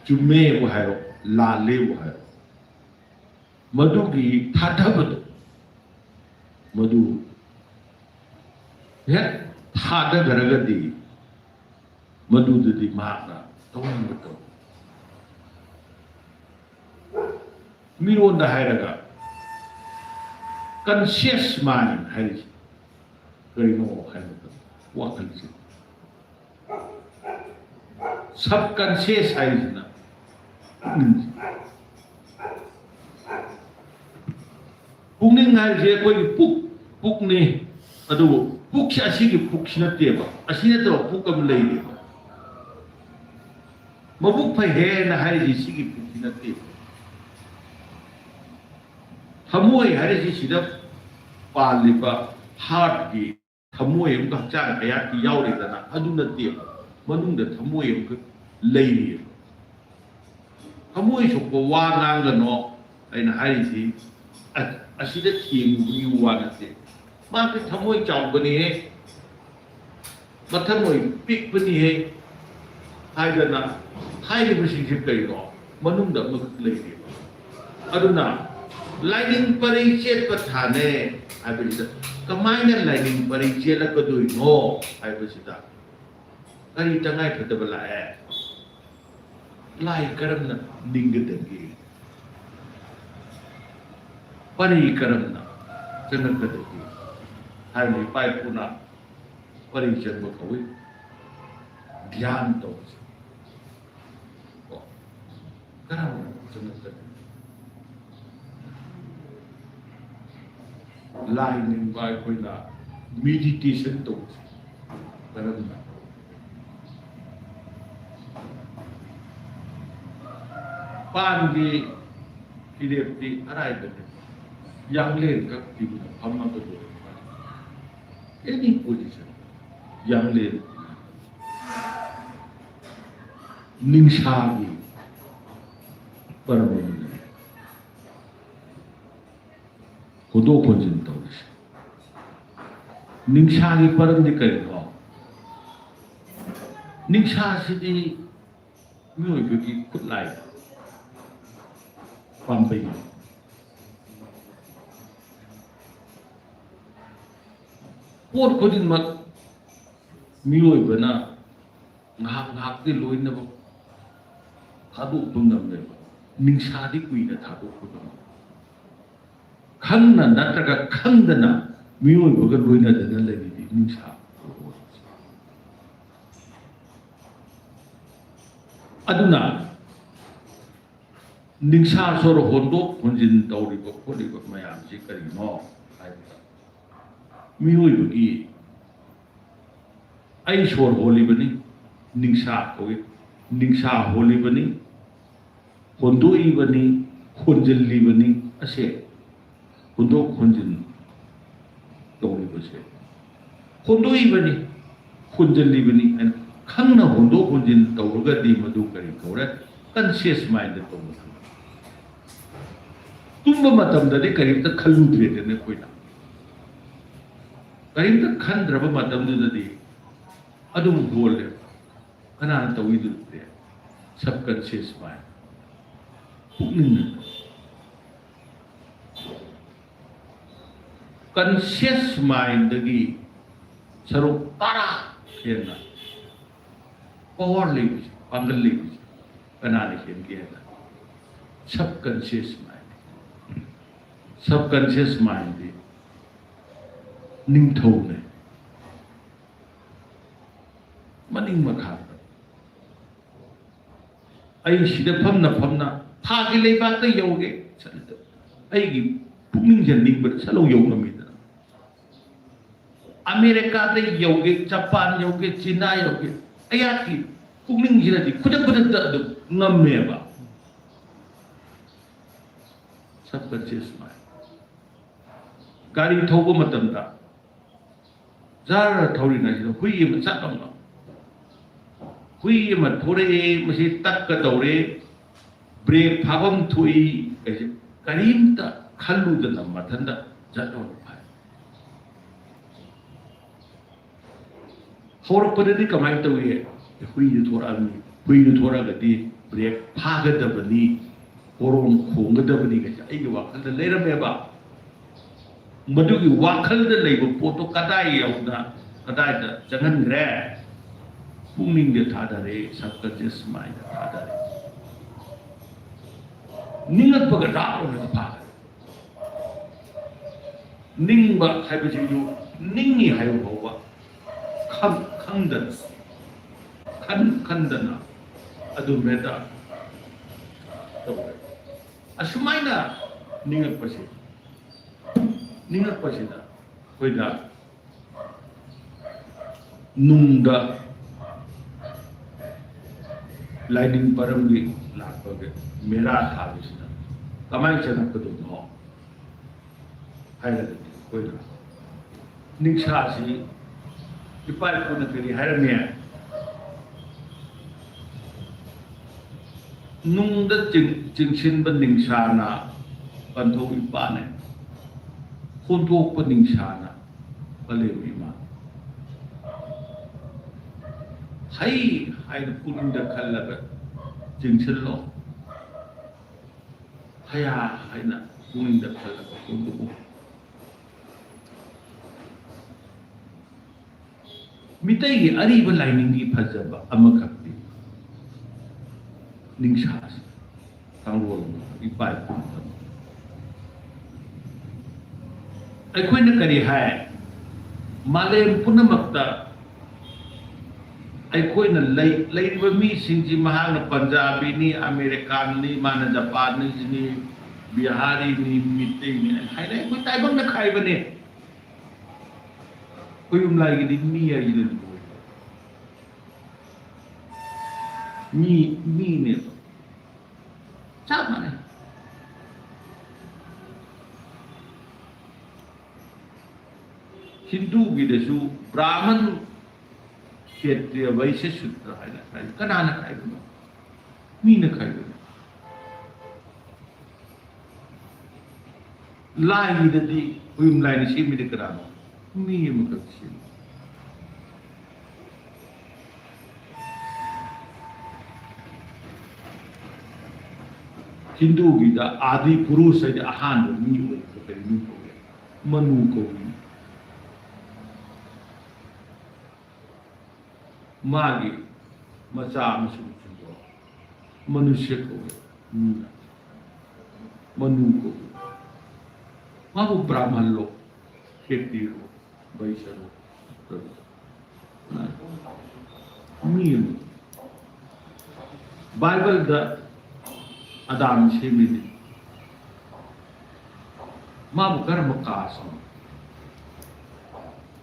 ꯆꯨꯝꯃꯦꯕꯨ ꯍꯥꯏꯔꯣ, ꯂꯥꯜꯂꯦꯕꯨ ꯍꯥꯏꯔꯣ, ꯃꯗꯨꯒꯤ ꯊꯥꯊꯕꯗꯣ, ꯃꯗꯨ ꯍꯦꯛ ꯊꯥꯗꯈ꯭ꯔꯒꯗꯤ ꯃꯗꯨꯗꯗꯤ ꯃꯍꯥꯛꯅ ꯇꯧꯅꯤꯡꯕ ꯇꯧ꯫ ꯃꯤꯔꯣꯟꯗ ꯍꯥꯏꯔꯒ conscious mind ꯍꯥꯏꯔꯤꯁꯤ ꯀꯔꯤꯅꯣ ꯍꯥꯏꯕ ꯃꯇꯝꯗ ꯋꯥꯈꯜꯁꯦ꯫ Subconscious ꯍꯥꯏꯔꯤꯁꯤꯅ ꯄꯨꯛꯅꯤꯡꯁꯦ꯫ ꯄꯨꯛꯅꯤꯡ ꯍꯥꯏꯔꯤꯁꯦ ꯑꯩꯈꯣꯏꯒꯤ ꯄꯨꯛ, ꯄꯨꯛꯅꯤ꯫ ꯑꯗꯨꯕꯨ ꯄꯨꯛꯁꯦ ꯑꯁꯤꯒꯤ ꯄꯨꯛꯁꯤ ꯅꯠꯇꯦꯕ, ꯑꯁꯤ ꯅꯠꯇꯕ ꯄꯨꯛ ꯑꯃ ꯂꯩꯔꯤꯕ꯫ ꯃꯕꯨꯛ ꯐꯩ ꯍꯦꯅ ꯍꯥꯏꯔꯤꯁꯤ ꯁꯤꯒꯤ ꯄꯨꯛꯁꯤ ꯅꯠꯇꯦꯕ꯫ ꯊꯃꯣꯏ ꯍꯥꯏꯔꯤꯁꯤ ꯁꯤꯗ ꯄꯥꯜꯂꯤꯕ heartꯀꯤ ꯊꯃꯣꯏ ꯑꯃꯒ ꯍꯛꯆꯥꯡ ꯀꯌꯥꯠꯀꯤ ꯌꯥꯎꯔꯤꯗꯅ, ꯑꯗꯨ ꯅꯠꯇꯦꯕ꯫ ꯃꯅꯨꯡꯗ ꯊꯃꯣꯏ ꯑꯃꯈꯛ ꯂꯩꯔꯤꯑꯕ꯫ ꯊꯃꯣꯏ ꯁꯣꯛꯄ ꯋꯥ ꯉꯥꯡꯒꯅꯣ ꯑꯩꯅ ꯍꯥꯏꯔꯤꯁꯤ꯫ ꯑ-, ꯑꯁꯤꯗ ꯊꯦꯡꯉꯨꯕꯒꯤ ꯋꯥ ꯅꯠꯇꯦ꯫ ꯃꯥꯒꯤ ꯊꯃꯣꯏ ꯆꯥꯎꯕꯅꯤꯍꯦ, ꯃꯊꯃꯣꯏ ꯄꯤꯛꯄꯅꯤꯍꯦ ꯍꯥꯏꯗꯅ ꯍꯥꯏꯔꯤꯕꯁꯤꯡꯁꯦ ꯀꯩꯅꯣ? ꯃꯅꯨꯡꯗ ꯑꯃꯈꯛ ꯂꯩꯔꯤꯕ꯫ ꯑꯗꯨꯅ ꯂꯥꯏꯅꯤꯡ ꯄꯔꯩ ꯆꯦꯠꯄ ꯊꯥꯅꯦ ꯍꯥꯏꯕꯁꯤꯗ, ꯀꯃꯥꯏꯅ ꯂꯥꯏꯅꯤꯡ ꯄꯔꯩ ꯆꯦꯜꯂꯛꯀꯗꯣꯏꯅꯣ ꯍꯥꯏꯕꯁꯤꯗ ꯀꯔꯤ ꯇꯉꯥꯏꯐꯗꯕ ꯂꯥꯛꯑꯦ? ꯂꯥꯏ ꯀꯔꯝꯅ ꯅꯤꯡꯒꯗꯒꯦ? ꯄꯔꯩ ꯀꯔꯝꯅ ꯆꯪꯉꯛꯀꯗꯒꯦ? ꯊꯥꯏꯅ ꯏꯄꯥ ꯏꯄꯨꯅ ꯄꯔꯩ ꯆꯪꯕ ꯀꯧꯏ꯫ ꯙ꯭ꯌꯥꯟ ꯇꯧꯕꯁꯦ꯫ ꯀꯣ? ꯀꯔꯝꯕ ꯆꯪꯉꯛꯀꯅꯤ? ꯂꯥꯏ ꯅꯤꯡꯕ ꯑꯩꯈꯣꯏꯅ meditation ꯇꯧꯕꯁꯦ ꯀꯔꯝꯅ? ꯄꯥꯟꯒꯤ ꯐꯤꯔꯦꯞꯇꯤ ꯑꯔꯥꯏꯕꯅꯤ꯫ ꯌꯥꯡꯂꯦꯟ ꯈꯛ ꯇꯤꯡꯅ ꯐꯝꯃꯒ ꯂꯣꯏꯔꯦ꯫ Any position꯫ ꯌꯥꯡꯂꯦꯟ꯫ ꯅꯤꯡꯁꯥꯒꯤ ꯄꯔꯝ ꯑꯃꯅꯤ꯫ ꯍꯣꯟꯗꯣꯛ ꯍꯣꯟꯖꯤꯟ ꯇꯧꯔꯤꯁꯦ꯫ ꯅꯤꯡꯁꯥꯒꯤ ꯄꯔꯝꯗꯤ ꯀꯔꯤꯅꯣ? ꯅꯤꯡꯁꯥꯁꯤꯗꯤ ꯃꯤꯑꯣꯏꯕꯒꯤ ꯈꯨꯠꯂꯥꯏ ꯄꯥꯝꯕꯩꯅꯤ꯫ ꯄꯣꯠ ꯈꯨꯗꯤꯡꯃꯛ ꯃꯤꯑꯣꯏꯕꯅ ꯉꯥꯏꯍꯥꯛ ꯉꯥꯏꯍꯥꯛꯇꯤ ꯂꯣꯏꯅꯃꯛ ꯊꯥꯗꯣꯛꯄ ꯉꯝꯃꯦꯕ꯫ ꯅꯤꯡꯁꯥꯗꯤ ꯀꯨꯏꯅ ꯊꯥꯗꯣꯛꯄ ꯉꯝꯃꯦ꯫ ꯈꯪꯅ ꯅꯠꯇ꯭ꯔꯒ ꯈꯪꯗꯅ ꯃꯤꯑꯣꯏꯕꯒ ꯂꯣꯏꯅꯗꯅ ꯂꯩꯔꯤꯗꯤ ꯅꯤꯡꯁꯥ꯫ ꯑꯗꯨꯅ ꯅꯤꯡꯁꯥ ꯁꯣꯔ ꯍꯣꯟꯗꯣꯛ ꯍꯣꯟꯖꯤꯟ ꯇꯧꯔꯤꯕ ꯈꯣꯠꯂꯤꯕ ꯃꯌꯥꯝꯁꯤ ꯀꯔꯤꯅꯣ ꯍꯥꯏꯕꯗ, ꯃꯤꯑꯣꯏꯕꯒꯤ ꯑꯩ ꯁꯣꯔ ꯍꯣꯜꯂꯤꯕꯅꯤ, ꯅꯤꯡꯁꯥ ꯀꯧꯏ, ꯅꯤꯡꯁꯥ ꯍꯣꯜꯂꯤꯕꯅꯤ, ꯍꯣꯟꯗꯣꯛꯏꯕꯅꯤ, ꯍꯣꯟꯖꯤꯜꯂꯤꯕꯅꯤ꯫ ꯑꯁꯦ ꯍꯣꯟꯗꯣꯛ ꯍꯣꯟꯖꯤꯟ ꯇꯧꯔꯤꯕꯁꯦ, ꯍꯣꯟꯗꯣꯛꯏꯕꯅꯤ, ꯍꯣꯟꯖꯤꯜꯂꯤꯕꯅꯤ ꯍꯥꯏꯅ ꯈꯪꯅ ꯍꯣꯟꯗꯣꯛ ꯍꯣꯟꯖꯤꯟ ꯇꯧꯔꯒꯗꯤ ꯃꯗꯨ ꯀꯔꯤ ꯀꯧꯔꯦ? Conscious mind ꯇꯧꯕ꯫ ꯇꯨꯝꯕ ꯃꯇꯝꯗꯗꯤ ꯀꯔꯤꯝꯇ ꯈꯜꯂꯨꯗ꯭ꯔꯦꯗꯅ ꯑꯩꯈꯣꯏꯅ꯫ ꯀꯔꯤꯝꯇ ꯈꯟꯗ꯭ꯔꯕ ꯃꯇꯝꯗꯨꯗꯗꯤ ꯑꯗꯨꯝ ꯍꯣꯜꯂꯦꯕ꯫ ꯀꯅꯥꯅ ꯇꯧꯏꯗꯨꯗꯤ? Subconscious mind꯫ ꯄꯨꯛꯅꯤꯡꯅ꯫ Conscious mindꯗꯒꯤ ꯁꯔꯨꯛ ꯇꯔꯥ ꯍꯦꯟꯅ power ꯂꯩꯕꯁꯦ, ꯄꯥꯡꯒꯜ ꯂꯩꯕꯁꯦ ꯀꯅꯥꯅ ꯍꯦꯟꯒꯦ ꯍꯥꯏꯕ? Subconscious mind꯫ Subconscious mindꯗꯤ ꯅꯤꯡꯊꯧꯅꯦ꯫ ꯃꯅꯤꯡ ꯃꯈꯥꯗ ꯑꯩ ꯁꯤꯗ ꯐꯝꯅ ꯐꯝꯅ ꯊꯥꯒꯤ ꯂꯩꯕꯥꯛꯇ ꯌꯧꯒꯦ, ꯑꯩꯒꯤ ꯄꯨꯛꯅꯤꯡꯁꯦ ꯅꯤꯡꯕꯗ ꯁꯠꯂꯧ ꯌꯧ ꯉꯝꯃꯤꯗꯅ꯫ ꯑꯃꯦꯔꯤꯀꯥꯗ ꯌꯧꯒꯦ, ꯖꯄꯥꯟ ꯌꯧꯒꯦ, ꯆꯤꯅꯥ ꯌꯧꯒꯦ, ꯑꯩꯍꯥꯛꯀꯤ ꯄꯨꯛꯅꯤꯡꯁꯤꯅꯗꯤ ꯈꯨꯗꯛ ꯈꯨꯗꯛꯇ ꯑꯗꯨꯝ ꯉꯝꯃꯦꯕ꯫ Subconscious mind꯫ ꯒꯥꯔꯤ ꯊꯧꯕ ꯃꯇꯝꯗ ꯖꯥꯔ ꯊꯧꯔꯤꯉꯩꯁꯤꯗ ꯍꯨꯏ ꯑꯃ ꯆꯠ ꯑꯃ, ꯍꯨꯏ ꯑꯃ ꯊꯣꯔꯛꯑꯦ, ꯃꯁꯤ ꯇꯛꯀꯗꯧꯔꯦ, ꯕ꯭ꯔꯦꯛ ꯐꯥꯐꯝ ꯊꯣꯛꯏ ꯀꯩꯁꯦ ꯀꯔꯤꯝꯇ ꯈꯜꯂꯨꯗꯅ ꯃꯊꯟꯇ ꯆꯠꯂꯣꯅ ꯐꯥꯏ꯫ ꯍꯧꯔꯛꯄꯗꯗꯤ ꯀꯃꯥꯏꯅ ꯇꯧꯏ? ꯍꯨꯏꯗꯨ ꯊꯣꯔꯛꯑꯕꯅꯤ, ꯍꯨꯏꯗꯨ ꯊꯣꯔꯛꯑꯒꯗꯤ ꯕ꯭ꯔꯦꯛ ꯐꯥꯒꯗꯕꯅꯤ, ꯍꯣꯔꯣꯟ ꯈꯣꯡꯒꯗꯕꯅꯤ ꯀꯩꯁꯦ ꯑꯩꯒꯤ ꯋꯥꯈꯜꯗ ꯂꯩꯔꯝꯃꯦꯕ꯫ ꯃꯗꯨꯒꯤ ꯋꯥꯈꯜꯗ ꯂꯩꯕ ꯄꯣꯠꯇꯣ ꯀꯗꯥꯏ ꯌꯧꯅ, ꯀꯗꯥꯏꯗ ꯆꯪꯍꯟꯈ꯭ꯔꯦ? ꯄꯨꯛꯅꯤꯡꯗ ꯊꯥꯗꯔꯦ, subconscious mindꯗ ꯊꯥꯗꯔꯦ꯫ ꯅꯤꯡꯉꯛꯄꯒ ꯔꯥꯞ ꯑꯣꯏꯅ ꯐꯥꯈ꯭ꯔꯦ꯫ ꯅꯤꯡꯕ ꯍꯥꯏꯕꯁꯤꯁꯨ ꯅꯤꯡꯉꯤ ꯍꯥꯏꯕ ꯐꯥꯎꯕ ꯈꯪ-, ꯈꯪꯗꯅ, ꯈꯟ-, ꯈꯟꯗꯅ ꯑꯗꯨꯝ ꯍꯦꯛꯇ ꯇꯧꯔꯦ꯫ ꯑꯁꯨꯃꯥꯏꯅ ꯅꯤꯡꯉꯛꯄꯁꯦ, ꯅꯤꯡꯉꯛꯄꯁꯤꯗ ꯑꯩꯈꯣꯏꯗ ꯅꯨꯡꯗ ꯂꯥꯏꯅꯤꯡ ꯄꯔꯝꯒꯤ ꯂꯥꯛꯄꯒꯤ ꯃꯦꯔꯥ ꯊꯥꯕꯁꯤꯅ ꯀꯃꯥꯏꯅ ꯆꯪꯉꯛꯀꯗꯣꯏꯅꯣ ꯍꯥꯏꯔꯒꯗꯤ, ꯑꯩꯈꯣꯏꯅ ꯅꯤꯡꯁꯥꯁꯤ ꯏꯄꯥ ꯏꯄꯨꯅ ꯀꯔꯤ ꯍꯥꯏꯔꯝꯃꯤ? ꯅꯨꯡꯗ ꯆꯤꯡ-, ꯆꯤꯡꯁꯤꯟꯕ ꯅꯤꯡꯁꯥꯅ ꯄꯟꯊꯧ ꯏꯄꯥꯅꯦ, ꯍꯣꯟꯗꯣꯛꯄ ꯅꯤꯡꯁꯥꯅ ꯄꯂꯦꯝ ꯏꯃꯥ꯫ ꯍꯩ ꯍꯥꯏꯅ ꯄꯨꯛꯅꯤꯡꯗ ꯈꯜꯂꯒ ꯆꯤꯡꯁꯤꯜꯂꯣ, ꯍꯌꯥ ꯍꯥꯏꯅ ꯄꯨꯛꯅꯤꯡꯗ ꯈꯜꯂꯒ ꯍꯣꯟꯗꯣꯛꯎ꯫ ꯃꯤꯇꯩꯒꯤ ꯑꯔꯤꯕ ꯂꯥꯏꯅꯤꯡꯒꯤ ꯐꯖꯕ ꯑꯃꯈꯛꯇꯤ ꯅꯤꯡꯁꯥꯁꯤ, ꯀꯥꯡꯂꯣꯟ ꯏꯄꯥ ꯏꯄꯨꯅ ꯇꯝꯕ꯫ ꯑꯩꯈꯣꯏꯅ ꯀꯔꯤ ꯍꯥꯏ? ꯃꯥꯂꯦꯝ ꯄꯨꯝꯅꯃꯛꯇ ꯑꯩꯈꯣꯏꯅ ꯂꯩ-, ꯂꯩꯔꯤꯕ ꯃꯤꯁꯤꯡꯁꯤ, ꯃꯍꯥꯛꯅ ꯄꯟꯖꯥꯕꯤꯅꯤ, ꯑꯃꯦꯔꯤꯀꯥꯟꯅꯤ, ꯃꯥꯅ ꯖꯄꯥꯅꯤꯁꯅꯤ, ꯕꯤꯍꯥꯔꯤꯅꯤ, ꯃꯤꯇꯩꯅꯤ ꯍꯥꯏꯅ ꯑꯩꯈꯣꯏ ꯇꯥꯏꯕꯪꯅ ꯈꯥꯏꯕꯅꯦ꯫ ꯈꯣꯏꯌꯨꯝ ꯂꯥꯏꯒꯤꯗꯤ ꯃꯤ ꯍꯥꯏꯁꯤꯅ ꯂꯣꯏꯔꯦ꯫ ꯃꯤ, ꯃꯤꯅꯦꯕ꯫ ꯆꯞ ꯃꯥꯟꯅꯩ꯫ ꯍꯤꯟꯗꯨꯒꯤꯗꯁꯨ ꯕ꯭ꯔꯥꯍꯃꯟ, ꯈꯦꯇ꯭ꯔꯤꯌ, ꯚꯩꯁ꯭ꯌ ꯁꯨꯗ꯭ꯔ ꯍꯥꯏꯅ ꯈꯥꯏ꯫ ꯀꯅꯥꯅ ꯈꯥꯏꯕꯅꯣ? ꯃꯤꯅ ꯈꯥꯏꯕꯅꯤ꯫ ꯂꯥꯏꯒꯤꯗꯗꯤ ꯈꯣꯏꯌꯨꯝ ꯂꯥꯏꯅ ꯁꯦꯝꯃꯤꯗꯤ ꯀꯅꯥꯅꯣ? ꯃꯤ ꯑꯃꯈꯛ ꯁꯦꯝꯃꯤ꯫ ꯍꯤꯟꯗꯨꯒꯤꯗ ꯑꯥꯗꯤ ꯄꯨꯔꯨꯁ ꯍꯥꯏꯗꯤ ꯑꯍꯥꯟꯕ ꯃꯤ ꯑꯣꯏꯕꯗꯣ ꯀꯔꯤ ꯃꯤ ꯀꯧꯏ? ꯃꯅꯨ ꯀꯧꯏ꯫ ꯃꯥꯒꯤ ꯃꯆꯥ ꯑꯃꯁꯨꯡ ꯁꯨꯡꯗꯣ ꯃꯅꯨꯁ꯭ꯌ ꯀꯧꯏ꯫ ꯃꯤꯅ ꯃꯅꯨ ꯀꯧꯏ꯫ ꯃꯥꯕꯨ ꯕ꯭ꯔꯥꯍꯃꯟꯂꯣ, ꯈꯦꯇ꯭ꯔꯤꯔꯣ, ꯚꯩꯁ꯭ꯌꯔꯣ? ꯃꯤ ꯑꯃ꯫ ꯕꯥꯏꯕꯜꯗ ꯑꯗꯥꯝ ꯁꯦꯝꯃꯤꯅꯤ꯫ ꯃꯥꯕꯨ ꯀꯔꯝꯕ ꯀꯥꯁꯅꯣ?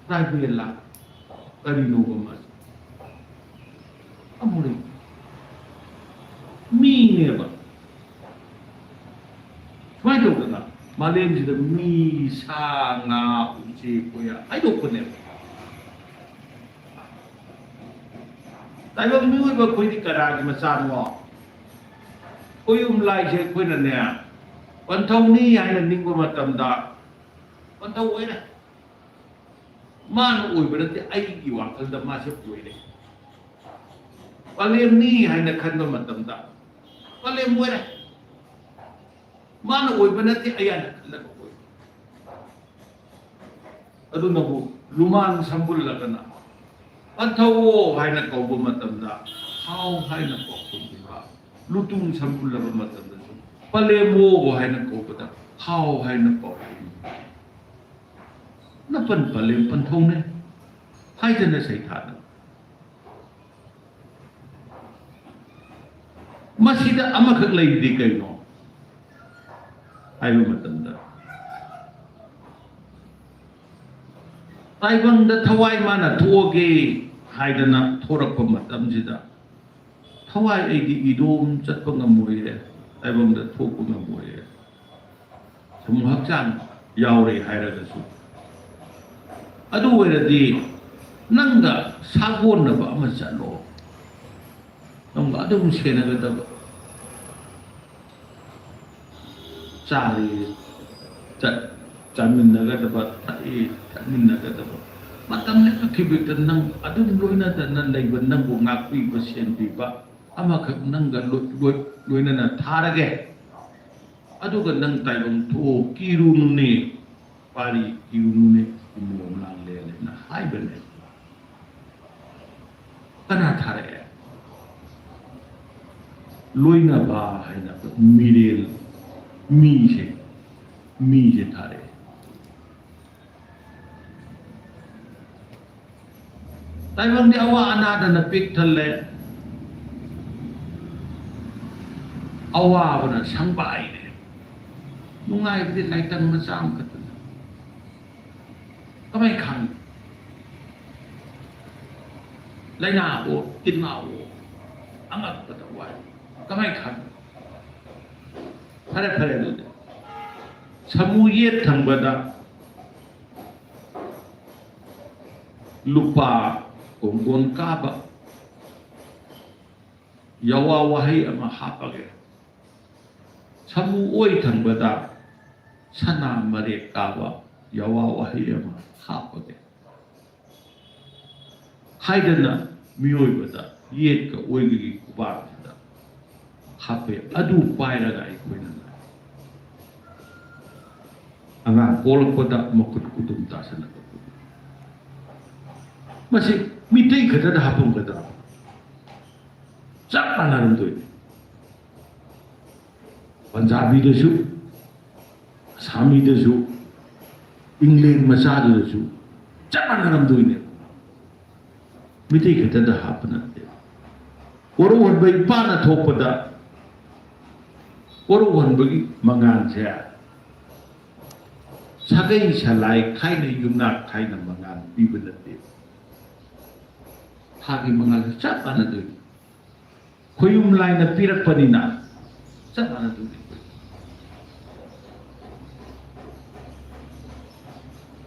ꯇ꯭ꯔꯥꯏꯕꯦꯜꯂ? ꯀꯔꯤꯅꯣꯕ ꯃꯥꯁꯦ? ꯑꯃꯨꯔꯤ꯫ ꯃꯤꯅꯦꯕ꯫ ꯁꯨꯃꯥꯏꯅ ꯇꯧꯗꯅ ꯃꯥꯂꯦꯝꯁꯤꯗ ꯃꯤ, ꯁꯥ, ꯉꯥ, ꯎꯆꯦꯛ, ꯀꯣꯌꯥ ꯈꯥꯏꯗꯣꯛꯄꯅꯦꯕ꯫ ꯇꯥꯏꯕꯪ ꯃꯤꯑꯣꯏꯕ ꯑꯩꯈꯣꯏꯗꯤ ꯀꯅꯥꯒꯤ ꯃꯆꯥꯅꯣ? ꯈꯣꯏꯌꯨꯝ ꯂꯥꯏꯁꯦ ꯑꯩꯈꯣꯏꯅꯅꯦ, ꯄꯟꯊꯧꯅꯤ ꯍꯥꯏꯅ ꯅꯤꯡꯕ ꯃꯇꯝꯗ ꯄꯟꯊꯧ ꯑꯣꯏꯔꯦ꯫ ꯃꯥꯅ ꯑꯣꯏꯕ ꯅꯠꯇꯦ, ꯑꯩꯒꯤ ꯋꯥꯈꯜꯗ ꯃꯥꯁꯦ ꯑꯣꯏꯔꯦ꯫ ꯄꯂꯦꯝꯅꯤ ꯍꯥꯏꯅ ꯈꯟꯕ ꯃꯇꯝꯗ ꯄꯂꯦꯝ ꯑꯣꯏꯔꯦ꯫ ꯃꯥꯅ ꯑꯣꯏꯕ ꯅꯠꯇꯦ, ꯑꯩ ꯍꯥꯏꯅ ꯈꯜꯂꯒ ꯑꯣꯏ꯫ ꯑꯗꯨꯅꯕꯨ ꯂꯨꯃꯥꯡ ꯁꯝꯕꯨꯜꯂꯒꯅ ꯄꯟꯊꯧꯑꯣ ꯍꯥꯏꯅ ꯀꯧꯕ ꯃꯇꯝꯗ ꯍꯥꯎ ꯍꯥꯏꯅ ꯄꯥꯎꯈꯨꯝꯕꯤꯕ, ꯂꯨꯇꯨꯡ ꯁꯝꯕꯨꯜꯂꯕ ꯃꯇꯝꯗꯁꯨ ꯄꯂꯦꯝꯑꯣ ꯍꯥꯏꯅ ꯀꯧꯕꯗ ꯍꯥꯎ ꯍꯥꯏꯅ ꯄꯥꯎꯈꯨꯝꯕꯤꯕ꯫ ꯅꯄꯟ ꯄꯂꯦꯝ ꯄꯟꯊꯧꯅꯦ ꯍꯥꯏꯗꯅ ꯁꯩꯊꯥꯗꯅ ꯃꯁꯤꯗ ꯑꯃꯈꯛ ꯂꯩꯔꯤꯗꯤ ꯀꯩꯅꯣ ꯍꯥꯏꯕ ꯃꯇꯝꯗ, ꯇꯥꯏꯕꯪꯗ ꯊꯋꯥꯏ ꯃꯥꯅ ꯊꯣꯛꯑꯒꯦ ꯍꯥꯏꯗꯅ ꯊꯣꯔꯛꯄ ꯃꯇꯝꯁꯤꯗ, ꯊꯋꯥꯏ ꯑꯩꯗꯤ ꯏꯗꯣꯝ ꯆꯠꯄ ꯉꯝꯃꯣꯏꯌꯦ, ꯇꯥꯏꯕꯪꯗ ꯊꯣꯛꯄ ꯉꯝꯃꯣꯏꯌꯦ, ꯁꯃꯨ ꯍꯛꯆꯥꯡ ꯌꯥꯎꯔꯦ ꯍꯥꯏꯔꯒꯁꯨ꯫ ꯑꯗꯨ ꯑꯣꯏꯔꯗꯤ ꯅꯪꯒ ꯁꯥꯒꯣꯟꯅꯕ ꯑꯃ ꯆꯠꯂꯣ, ꯅꯪꯒ ꯑꯗꯨꯝ ꯁꯦꯟꯅꯒꯗꯕ꯫ ꯆꯥꯔꯤ, ꯆꯠ-, ꯆꯥꯃꯤꯟꯅꯒꯗꯕ, ꯊꯛꯏ, ꯊꯛꯃꯤꯟꯅꯒꯗꯕ꯫ ꯃꯇꯝ ꯂꯦꯞꯄꯈꯤꯕꯗ ꯅꯪ ꯑꯗꯨꯝ ꯂꯣꯏꯅꯗꯅ ꯂꯩꯕ, ꯅꯪꯕꯨ ꯉꯥꯛꯄꯤꯕ, ꯁꯦꯟꯕꯤꯕ ꯑꯃꯈꯛ ꯅꯪꯒ ꯂꯣꯏ-, ꯂꯣꯏ-, ꯂꯣꯏꯅꯅ ꯊꯥꯔꯒꯦ꯫ ꯑꯗꯨꯒ ꯅꯪ ꯇꯥꯏꯕꯪ ꯊꯣꯛꯑꯣ, ꯀꯤꯔꯨꯅꯨꯅꯦ꯫ ꯄꯥꯔꯤ ꯏꯔꯨꯅꯨꯅꯦ, ꯏꯃꯣꯝ ꯂꯥꯡꯂꯦꯅ ꯍꯥꯏꯕꯅꯦ꯫ ꯀꯅꯥ ꯊꯥꯔꯛꯑꯦ? ꯂꯣꯏꯅꯕ ꯍꯥꯏꯅ ꯃꯤꯔꯦꯜ, ꯃꯤꯁꯦ, ꯃꯤꯁꯦ ꯊꯥꯔꯛꯑꯦ꯫ ꯇꯥꯏꯕꯪꯗꯤ ꯑꯋꯥ ꯑꯅꯥꯗꯅ ꯄꯤꯛ ꯊꯜꯂꯦ, ꯑꯋꯥꯕꯅ ꯁꯪꯕꯥꯏꯔꯦ꯫ ꯅꯨꯡꯉꯥꯏꯕꯗꯤ ꯂꯥꯏꯇꯪ ꯃꯆꯥ ꯑꯃꯈꯛꯇꯅ꯫ ꯀꯃꯥꯏ ꯈꯪ? ꯂꯥꯏꯅꯥꯕꯨ, ꯇꯤꯟꯅꯥꯕꯨ, ꯑꯉꯛꯄꯗ ꯋꯥꯏ꯫ ꯀꯃꯥꯏ ꯈꯪ? ꯐꯔꯦ, ꯐꯔꯦ, ꯑꯗꯨꯗꯤ ꯁꯃꯨ ꯌꯦꯠ ꯊꯪꯕꯗ ꯂꯨꯄꯥ ꯀꯣꯡꯒꯣꯟ ꯀꯥꯕ ꯌꯥꯋꯥ ꯋꯥꯍꯩ ꯑꯃ ꯍꯥꯞꯄꯒꯦ꯫ ꯁꯃꯨ ꯑꯣꯏ ꯊꯪꯕꯗ ꯁꯅꯥ ꯃꯔꯦꯛ ꯀꯥꯕ ꯌꯥꯋꯥ ꯋꯥꯍꯩ ꯑꯃ ꯍꯥꯞꯄꯒꯦ꯫ ꯍꯥꯏꯗꯅ ꯃꯤꯑꯣꯏꯕꯗ ꯌꯦꯠꯀ ꯑꯣꯏꯒꯒꯤ ꯈꯨꯕꯥꯛꯁꯤꯗ ꯍꯥꯞꯄꯦ꯫ ꯑꯗꯨ ꯄꯥꯏꯔꯒ ꯑꯩꯈꯣꯏꯅ ꯑꯉꯥꯡ ꯄꯣꯛꯂꯛꯄꯗ ꯃꯈꯨꯠ ꯈꯨꯗꯨꯝ ꯇꯥꯁꯤꯜꯂꯛꯄ꯫ ꯃꯁꯤ ꯃꯤꯇꯩ ꯈꯛꯇꯗ ꯍꯥꯞꯄꯝꯒꯗ꯭ꯔꯥ? ꯆꯞ ꯃꯥꯟꯅꯔꯝꯗꯣꯏꯅꯤ꯫ ꯄꯟꯖꯥꯕꯤꯗꯁꯨ, ꯑꯁꯥꯃꯤꯗꯁꯨ, ꯏꯪꯂꯦꯟ ꯃꯆꯥꯗꯨꯗꯁꯨ ꯆꯞ ꯃꯥꯟꯅꯔꯝꯗꯣꯏꯅꯦ꯫ ꯃꯤꯇꯩ ꯈꯛꯇꯗ ꯍꯥꯞꯄ ꯅꯠꯇꯦ꯫ ꯀꯣꯔꯧꯍꯟꯕ ꯏꯄꯥꯅ ꯊꯣꯛꯄꯗ ꯀꯣꯔꯧꯍꯟꯕꯒꯤ ꯃꯉꯥꯜꯁꯦ ꯁꯥꯒꯩ ꯁꯂꯥꯏ ꯈꯥꯏꯅ, ꯌꯨꯝꯅꯥꯛ ꯈꯥꯏꯅ ꯃꯉꯥꯜ ꯄꯤꯕ ꯅꯠꯇꯦ꯫ ꯊꯥꯒꯤ ꯃꯉꯥꯜꯁꯦ ꯆꯞ ꯃꯥꯟꯅꯗꯣꯏꯅꯤ꯫ ꯈꯣꯌꯨꯝ ꯂꯥꯏꯅ ꯄꯤꯔꯛꯄꯅꯤꯅ ꯆꯞ ꯃꯥꯟꯅꯗꯣꯏꯅꯤ꯫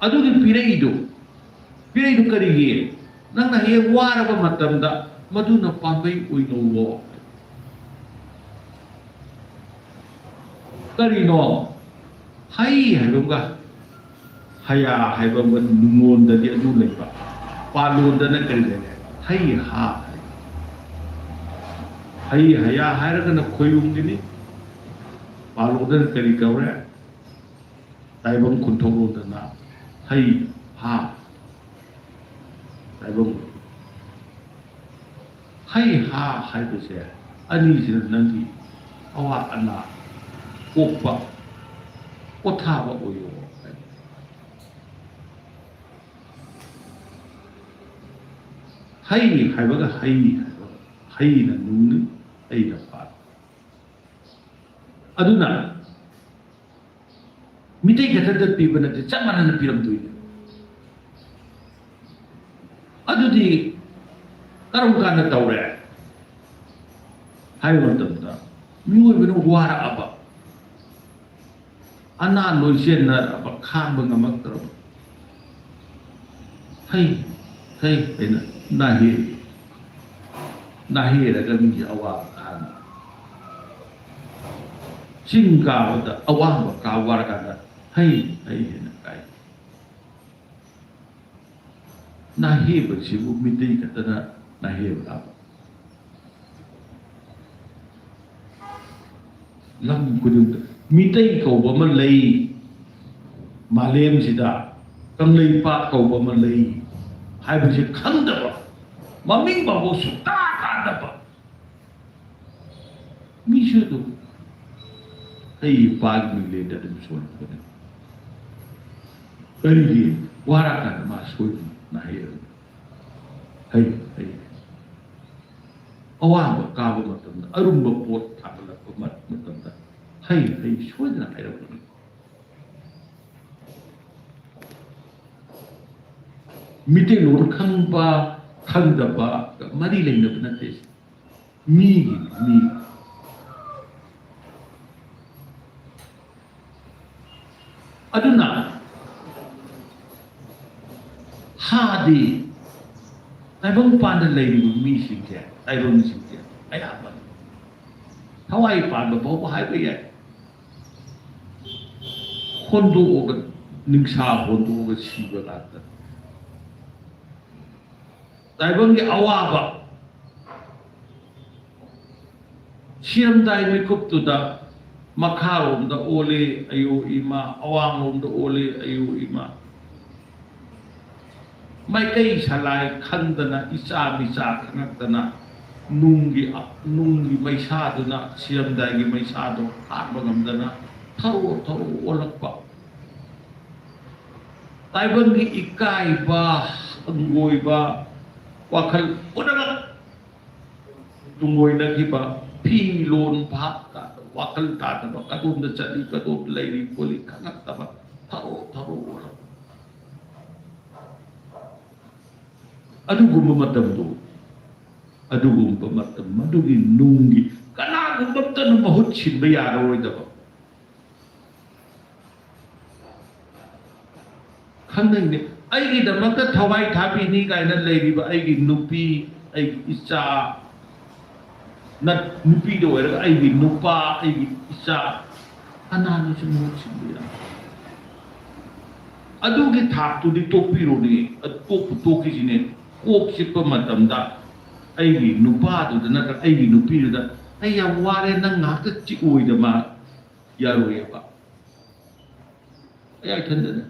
ꯑꯗꯨꯒꯤ ꯄꯤꯔꯛꯏꯗꯨ, ꯄꯤꯔꯛꯏꯗꯨ ꯀꯔꯤꯒꯤ? ꯅꯪꯅ ꯍꯌꯦꯡ ꯋꯥꯔꯕ ꯃꯇꯝꯗ ꯃꯗꯨꯅ ꯄꯥꯝꯕꯩ ꯑꯣꯏꯅꯧꯋꯣ꯫ ꯀꯔꯤꯅꯣ? ꯍꯩ ꯍꯥꯏꯕ ꯑꯃꯒ ꯍꯌꯥ ꯍꯥꯏꯕ ꯑꯃꯒ ꯅꯨꯡꯂꯣꯟꯗꯗꯤ ꯑꯗꯨ ꯂꯩꯕ, ꯄꯥꯂꯣꯟꯗꯅ ꯀꯔꯤ ꯂꯩꯔꯦ? ꯍꯩ ꯍꯥ ꯍꯥꯏ꯫ ꯍꯩ ꯍꯌꯥ ꯍꯥꯏꯔꯒꯅ ꯈꯣꯌꯨꯝꯒꯤꯅꯤ, ꯄꯥꯂꯣꯟꯗꯅ ꯀꯔꯤ ꯀꯧꯔꯦ? ꯇꯥꯏꯕꯪ ꯈꯨꯟꯊꯧꯔꯣꯟꯗꯅ ꯍꯩ ꯍꯥ꯫ ꯇꯥꯏꯕꯪ ꯍꯩ ꯍꯥ ꯍꯥꯏꯕꯁꯦ ꯑꯅꯤꯁꯤꯅ ꯅꯪꯒꯤ ꯑꯋꯥ ꯑꯅꯥ ꯀꯣꯛꯄ ꯄꯣꯊꯥꯕ ꯑꯣꯏꯌꯣ ꯍꯥꯏꯕ꯫ ꯍꯩ ꯍꯥꯏꯕꯒ ꯍꯩ ꯍꯥꯏꯕꯒ, ꯍꯩꯅ ꯅꯨꯡꯅꯤ, ꯍꯩꯅ ꯄꯥꯜꯂꯤ꯫ ꯑꯗꯨꯅ ꯃꯤꯇꯩ ꯈꯛꯇꯗ ꯄꯤꯕ ꯅꯠꯇꯦ, ꯆꯞ ꯃꯥꯟꯅꯅ ꯄꯤꯔꯝꯗꯣꯏꯅꯦ꯫ ꯑꯗꯨꯗꯤ ꯀꯔꯝ ꯀꯥꯟꯗ ꯇꯧꯔꯦ ꯍꯥꯏꯕ ꯃꯇꯝꯗ, ꯃꯤꯑꯣꯏꯕꯅ ꯋꯥꯔꯛꯑꯕ, ꯑꯅꯥ ꯂꯣꯏ ꯆꯦꯟꯅꯔꯛꯑꯕ, ꯈꯥꯡꯕ ꯉꯝꯃꯛꯇ꯭ꯔꯕ, ꯍꯩ ꯍꯩ ꯍꯥꯏꯅ ꯅꯥꯍꯦ ꯅꯥꯍꯦꯔꯒ ꯃꯤꯒꯤ ꯑꯋꯥꯕ ꯈꯥꯡꯉꯤ꯫ ꯆꯤꯡ ꯀꯥꯕꯗ ꯑꯋꯥꯡꯕ ꯀꯥ ꯋꯥꯔꯀꯥꯟꯗ ꯍꯩ ꯍꯩ ꯍꯥꯏꯅ ꯀꯥꯏ꯫ ꯅꯥꯍꯦꯕꯁꯤꯕꯨ ꯃꯤꯇꯩ ꯈꯛꯇꯅ ꯅꯥꯍꯦꯕ꯭ꯔꯥꯕ? ꯂꯝ ꯈꯨꯗꯤꯡꯃꯛꯇ ꯃꯤꯇꯩ ꯀꯧꯕ ꯑꯃ ꯂꯩ, ꯃꯥꯂꯦꯝꯁꯤꯗ ꯀꯪꯂꯩꯄꯥꯛ ꯀꯧꯕ ꯑꯃ ꯂꯩ ꯍꯥꯏꯕꯁꯦ ꯈꯪꯗꯕ, ꯃꯃꯤꯡ ꯐꯥꯎꯕ ꯁꯨꯛꯇꯥ ꯇꯥꯗꯕ ꯃꯤꯁꯨ ꯑꯗꯨꯝ ꯑꯩ ꯏꯄꯥꯒꯤ ꯃꯤꯡꯂꯦꯟꯗ ꯑꯗꯨꯝ ꯁꯣꯜꯂꯛꯄꯅꯦ꯫ ꯀꯔꯤꯒꯤ? ꯋꯥꯔꯀꯥꯟꯗ ꯃꯥ ꯁꯣꯏꯗꯅ ꯅꯥꯍꯦ꯫ ꯍꯩ ꯍꯩ꯫ ꯑꯋꯥꯡꯕ ꯀꯥꯕ ꯃꯇꯝꯗ, ꯑꯔꯨꯝꯕ ꯄꯣꯠ ꯊꯥꯡꯒꯠꯂꯛꯄ ꯃ-, ꯃꯇꯝꯗ ꯍꯩ ꯍꯩ ꯁꯣꯏꯗꯅ ꯍꯥꯏꯔꯛꯀꯅꯤ꯫ ꯃꯤꯇꯩꯂꯣꯟ ꯈꯪꯕ ꯈꯪꯗꯕ ꯃꯔꯤ ꯂꯩꯅꯕ ꯅꯠꯇꯦ꯫ ꯃꯤꯒꯤ ꯃꯤ꯫ ꯑꯗꯨꯅ ꯍꯥꯗꯤ ꯇꯥꯏꯕꯪꯄꯥꯟꯗ ꯂꯩꯔꯤꯕ ꯃꯤꯁꯤꯡꯁꯦ, ꯇꯥꯏꯕꯪꯁꯤꯡꯁꯦ ꯑꯌꯥꯝꯕ ꯊꯋꯥꯏ ꯄꯥꯟꯕ ꯐꯥꯎꯕ ꯍꯥꯏꯕ ꯌꯥꯏ꯫ ꯍꯣꯟꯗꯣꯛꯑꯒ, ꯅꯤꯡꯁꯥ ꯍꯣꯟꯗꯣꯛꯑꯒ ꯁꯤꯕ ꯉꯥꯛꯇꯅꯤ꯫ ꯇꯥꯏꯕꯪꯒꯤ ꯑꯋꯥꯕ, ꯁꯤꯔꯝꯗꯥꯏ ꯃꯤꯀꯨꯞꯇꯨꯗ ꯃꯈꯥꯔꯣꯝꯗ ꯑꯣꯜꯂꯤ ꯑꯌꯣ ꯏꯃꯥ, ꯑꯋꯥꯡꯂꯣꯝꯗ ꯑꯣꯜꯂꯤ ꯑꯌꯣ ꯏꯃꯥ꯫ ꯃꯥꯏꯀꯩ ꯁꯂꯥꯏ ꯈꯪꯗꯅ, ꯏꯆꯥ ꯃꯤꯆꯥ ꯈꯪꯉꯛꯇꯅ, ꯅꯨꯡꯒꯤ, ꯅꯨꯡꯒꯤ ꯃꯩꯁꯥꯗꯨꯅ ꯁꯤꯔꯝꯗꯥꯏꯒꯤ ꯃꯩꯁꯥꯗꯣ ꯍꯥꯠꯄ ꯉꯝꯗꯅ ꯊꯔꯣ ꯊꯔꯣ ꯑꯣꯜꯂꯛꯄ꯫ ꯇꯥꯏꯕꯪꯒꯤ ꯏꯀꯥꯏꯕ, ꯍꯪꯒꯣꯏꯕ, ꯋꯥꯈꯜ ꯄꯨꯝꯅꯃꯛ ꯇꯨꯡꯑꯣꯏꯅꯈꯤꯕ, ꯐꯤ ꯂꯣꯟ ꯚꯥꯞ ꯇꯥꯗꯕ, ꯋꯥꯈꯜ ꯇꯥꯗꯕ, ꯀꯗꯣꯝꯗ ꯆꯠꯂꯤ, ꯀꯗꯣꯝꯗ ꯂꯩꯔꯤ ꯈꯣꯠꯂꯤ ꯈꯪꯉꯛꯇꯕ, ꯊꯔꯣ ꯊꯔꯣ ꯑꯣꯜꯂꯛꯄ꯫ ꯑꯗꯨꯒꯨꯝꯕ ꯃꯇꯝꯗꯣ, ꯑꯗꯨꯒꯨꯝꯕ ꯃꯇꯝ, ꯃꯗꯨꯒꯤ ꯅꯨꯡꯒꯤ ꯀꯅꯥꯒꯨꯝꯕ ꯑꯃꯠꯇꯅ ꯃꯍꯨꯠ ꯁꯤꯟꯕ ꯌꯥꯔꯔꯣꯏꯗꯕ꯫ ꯈꯪꯅꯤꯡꯗꯦ꯫ ꯑꯩꯒꯤꯗꯃꯛꯇ ꯊꯋꯥꯏ ꯊꯥꯕꯤꯅꯤ ꯀꯥꯏꯅ ꯂꯩꯔꯤꯕ ꯑꯩꯒꯤ ꯅꯨꯄꯤ, ꯑꯩꯒꯤ ꯏꯆꯥ, ꯅꯠ-, ꯅꯨꯄꯤꯗ ꯑꯣꯏꯔꯒ ꯑꯩꯒꯤ ꯅꯨꯄꯥ, ꯑꯩꯒꯤ ꯏꯆꯥ, ꯀꯅꯥꯅꯁꯨ ꯃꯍꯨꯠ ꯁꯤꯟꯕ ꯌꯥꯏ꯫ ꯑꯗꯨꯒꯤ ꯊꯥꯛꯇꯨꯗꯤ ꯇꯣꯛꯄꯤꯔꯣꯅꯦ꯫ ꯑꯗꯨ ꯇꯣꯛꯄ ꯇꯣꯛꯈꯤꯁꯤꯅꯦ꯫ ꯀꯣꯛ ꯆꯤꯛꯄ ꯃꯇꯝꯗ ꯑꯩꯒꯤ ꯅꯨꯄꯥꯗꯨꯗ ꯅꯠꯇ꯭ꯔꯒ ꯑꯩꯒꯤ ꯅꯨꯄꯤꯗꯨꯗ, "ꯑꯩ ꯌꯥꯝ ꯋꯥꯔꯦ, ꯅꯪ ꯉꯥꯏꯍꯥꯛꯇ ꯆꯤꯛꯑꯣꯏꯗ?" ꯃꯥ ꯌꯥꯔꯣꯏꯑꯕ꯫ ꯑꯩ ꯏꯊꯟꯗꯅꯦ꯫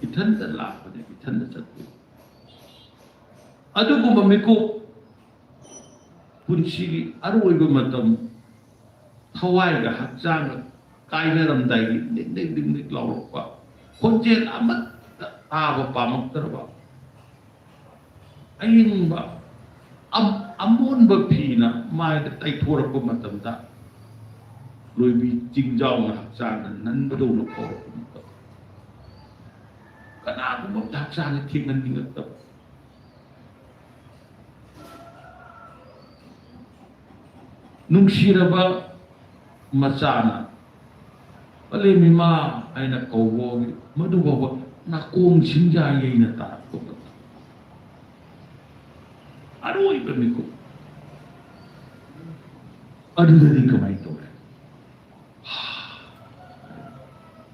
ꯏꯊꯟꯗ ꯂꯥꯛꯄꯅꯦ, ꯏꯊꯟꯗ ꯆꯠꯄꯅꯦ꯫ ꯑꯗꯨꯒꯨꯝꯕ ꯃꯤꯀꯨꯞ, ꯄꯨꯟꯁꯤꯒꯤ ꯑꯔꯣꯏꯕ ꯃꯇꯝ, ꯊꯋꯥꯏꯒ ꯍꯛꯆꯥꯡꯒ ꯀꯥꯏꯅꯔꯝꯗꯥꯏꯒꯤ ꯅꯤꯛ ꯅꯤꯛ ꯅꯤꯛ ꯅꯤꯛ ꯂꯥꯎꯔꯛꯄ, ꯈꯣꯟꯖꯦꯜ ꯑꯃꯠꯇ ꯇꯥꯕ ꯄꯥꯝꯃꯛꯇ꯭ꯔꯕ, ꯑꯏꯪꯕ ꯑꯝ-, ꯑꯃꯣꯟꯕ ꯐꯤꯅ ꯃꯥꯏꯗ ꯇꯩꯊꯣꯔꯛꯄ ꯃꯇꯝꯗ, ꯂꯣꯏꯕꯤ ꯆꯤꯡꯖꯥꯎꯅ ꯍꯛꯆꯥꯡꯗ ꯅꯟꯕꯗꯧꯅ ꯐꯥꯎꯔꯛꯄ ꯃꯇꯝ, ꯀꯅꯥꯒꯨꯝꯕ ꯑꯝꯇ ꯍꯛꯆꯥꯡꯁꯦ ꯊꯦꯡꯍꯟꯅꯤꯡꯉꯛꯇꯕ꯫ ꯅꯨꯡꯁꯤꯔꯕ ꯃꯆꯥꯅ "ꯄꯂꯦꯝ ꯏꯃꯥ" ꯍꯥꯏꯅ ꯀꯧꯕꯒꯤ ꯃꯗꯨ ꯐꯥꯎꯕ ꯅꯥꯀꯣꯡ ꯁꯤꯡꯖꯥ ꯌꯩꯅ ꯇꯥꯔꯛꯄ ꯃꯇꯝ꯫ ꯑꯔꯣꯏꯕ ꯃꯤꯀꯨꯞ꯫ ꯑꯗꯨꯗꯗꯤ ꯀꯃꯥꯏꯅ ꯇꯧꯔꯦ?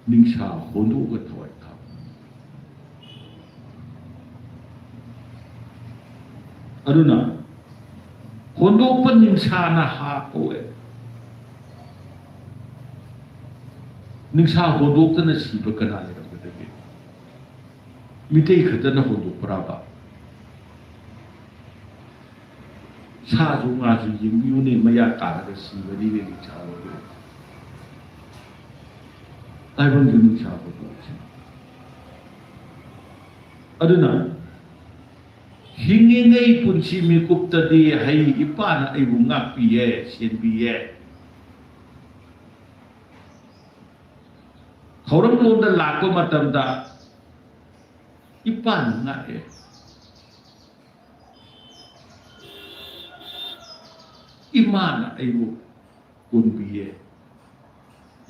ꯅꯤꯡꯁꯥ ꯍꯣꯟꯗꯣꯛꯑꯒ ꯊꯋꯥꯏ ꯊꯥꯕ꯫ ꯑꯗꯨꯅ ꯍꯣꯟꯗꯣꯛꯄ ꯅꯤꯡꯁꯥꯅ ꯍꯥ ꯀꯧꯋꯦ꯫ ꯅꯤꯡꯁꯥ ꯍꯣꯟꯗꯣꯛꯇꯅ ꯁꯤꯕ ꯀꯅꯥ ꯂꯩꯔꯝꯒꯗꯒꯦ? ꯃꯤꯇꯩ ꯈꯛꯇꯅ ꯍꯣꯟꯗꯣꯛꯄ꯭ꯔꯥꯕ? ꯁꯥꯁꯨ ꯉꯥꯁꯨ ꯌꯦꯡꯕꯤꯌꯨꯅꯦ, ꯃꯌꯥ ꯀꯥꯔꯒ ꯁꯤꯕꯅꯤꯅꯦ ꯅꯤꯡꯁꯥ ꯍꯣꯟꯗꯣꯛꯏꯁꯦ꯫ ꯇꯥꯏꯕꯪꯒꯤ ꯅꯤꯡꯁꯥ ꯍꯣꯟꯗꯣꯛꯏꯁꯦ꯫ ꯑꯗꯨꯅ ꯍꯤꯡꯉꯤꯉꯩ ꯄꯨꯟꯁꯤ ꯃꯤꯀꯨꯞꯇꯗꯤ ꯍꯩ ꯏꯄꯥꯅ ꯑꯩꯕꯨ ꯉꯥꯛꯄꯤꯌꯦ, ꯁꯦꯟꯕꯤꯌꯦ꯫ ꯊꯧꯔꯝꯂꯣꯝꯗ ꯂꯥꯛꯄ ꯃꯇꯝꯗ ꯏꯄꯥꯅ ꯉꯥꯛꯑꯦ, ꯏꯃꯥꯅ ꯑꯩꯕꯨ ꯀꯣꯟꯕꯤꯌꯦ,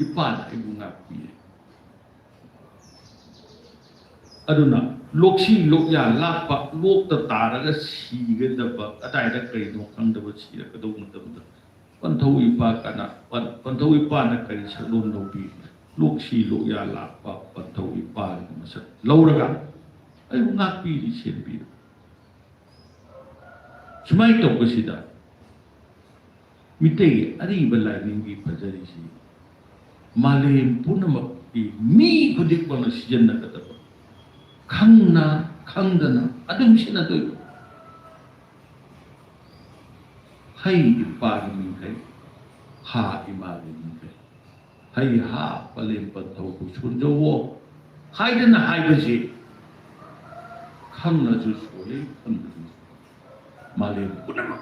ꯏꯄꯥꯅ ꯑꯩꯕꯨ ꯉꯥꯛꯄꯤꯌꯦ꯫ ꯑꯗꯨꯅ ꯂꯣꯛꯁꯤ ꯂꯣꯛꯌꯥ ꯂꯥꯛꯄ, ꯂꯣꯛꯇ ꯇꯥꯔꯒ ꯁꯤꯒꯗꯕ, ꯀꯗꯥꯏꯗ ꯀꯩꯅꯣ ꯈꯪꯗꯕ ꯁꯤꯔꯛꯀꯗꯧꯕ ꯃꯇꯝꯗ ꯄꯟꯊꯧ ꯏꯄꯥ ꯀꯅꯥ, ꯄꯟ-, ꯄꯟꯊꯧ ꯏꯄꯥꯅ ꯀꯔꯤ ꯁꯛꯂꯣꯟ ꯂꯧꯕꯤ? ꯂꯣꯛꯁꯤ ꯂꯣꯛꯌꯥ ꯂꯥꯛꯄ ꯄꯟꯊꯧ ꯏꯄꯥꯒꯤ ꯃꯁꯛ ꯂꯧꯔꯒ ꯑꯩꯕꯨ ꯉꯥꯛꯄꯤꯔꯤ, ꯁꯦꯟꯕꯤꯔꯤ꯫ ꯁꯨꯃꯥꯏꯅ ꯇꯧꯕꯁꯤꯗ ꯃꯤꯇꯩꯒꯤ ꯑꯔꯤꯕ ꯂꯥꯏꯅꯤꯡꯒꯤ ꯐꯖꯔꯤꯁꯤ ꯃꯥꯂꯦꯝ ꯄꯨꯝꯅꯃꯛꯀꯤ ꯃꯤ ꯈꯨꯗꯤꯡꯃꯛꯅ ꯁꯤꯖꯤꯟꯅꯒꯗꯕ, ꯈꯪꯅ ꯈꯪꯗꯅ ꯑꯗꯨꯝ ꯁꯤꯖꯤꯟꯅꯗꯣꯏꯕ꯫ ꯍꯩ ꯏꯄꯥꯒꯤ ꯃꯤꯡꯈꯩ, ꯍꯥ ꯏꯃꯥꯒꯤ ꯃꯤꯡꯈꯩ, ꯍꯩ ꯍꯥ ꯄꯂꯦꯝ ꯄꯟꯊꯧꯕꯨ ꯁꯣꯟꯖꯧꯋꯣ ꯍꯥꯏꯗꯅ ꯍꯥꯏꯕꯁꯤ ꯈꯪꯅꯁꯨ ꯁꯣꯜꯂꯤ, ꯈꯪꯗꯅꯁꯨ ꯁꯣꯜꯂꯤ꯫ ꯃꯥꯂꯦꯝ ꯄꯨꯝꯅꯃꯛ,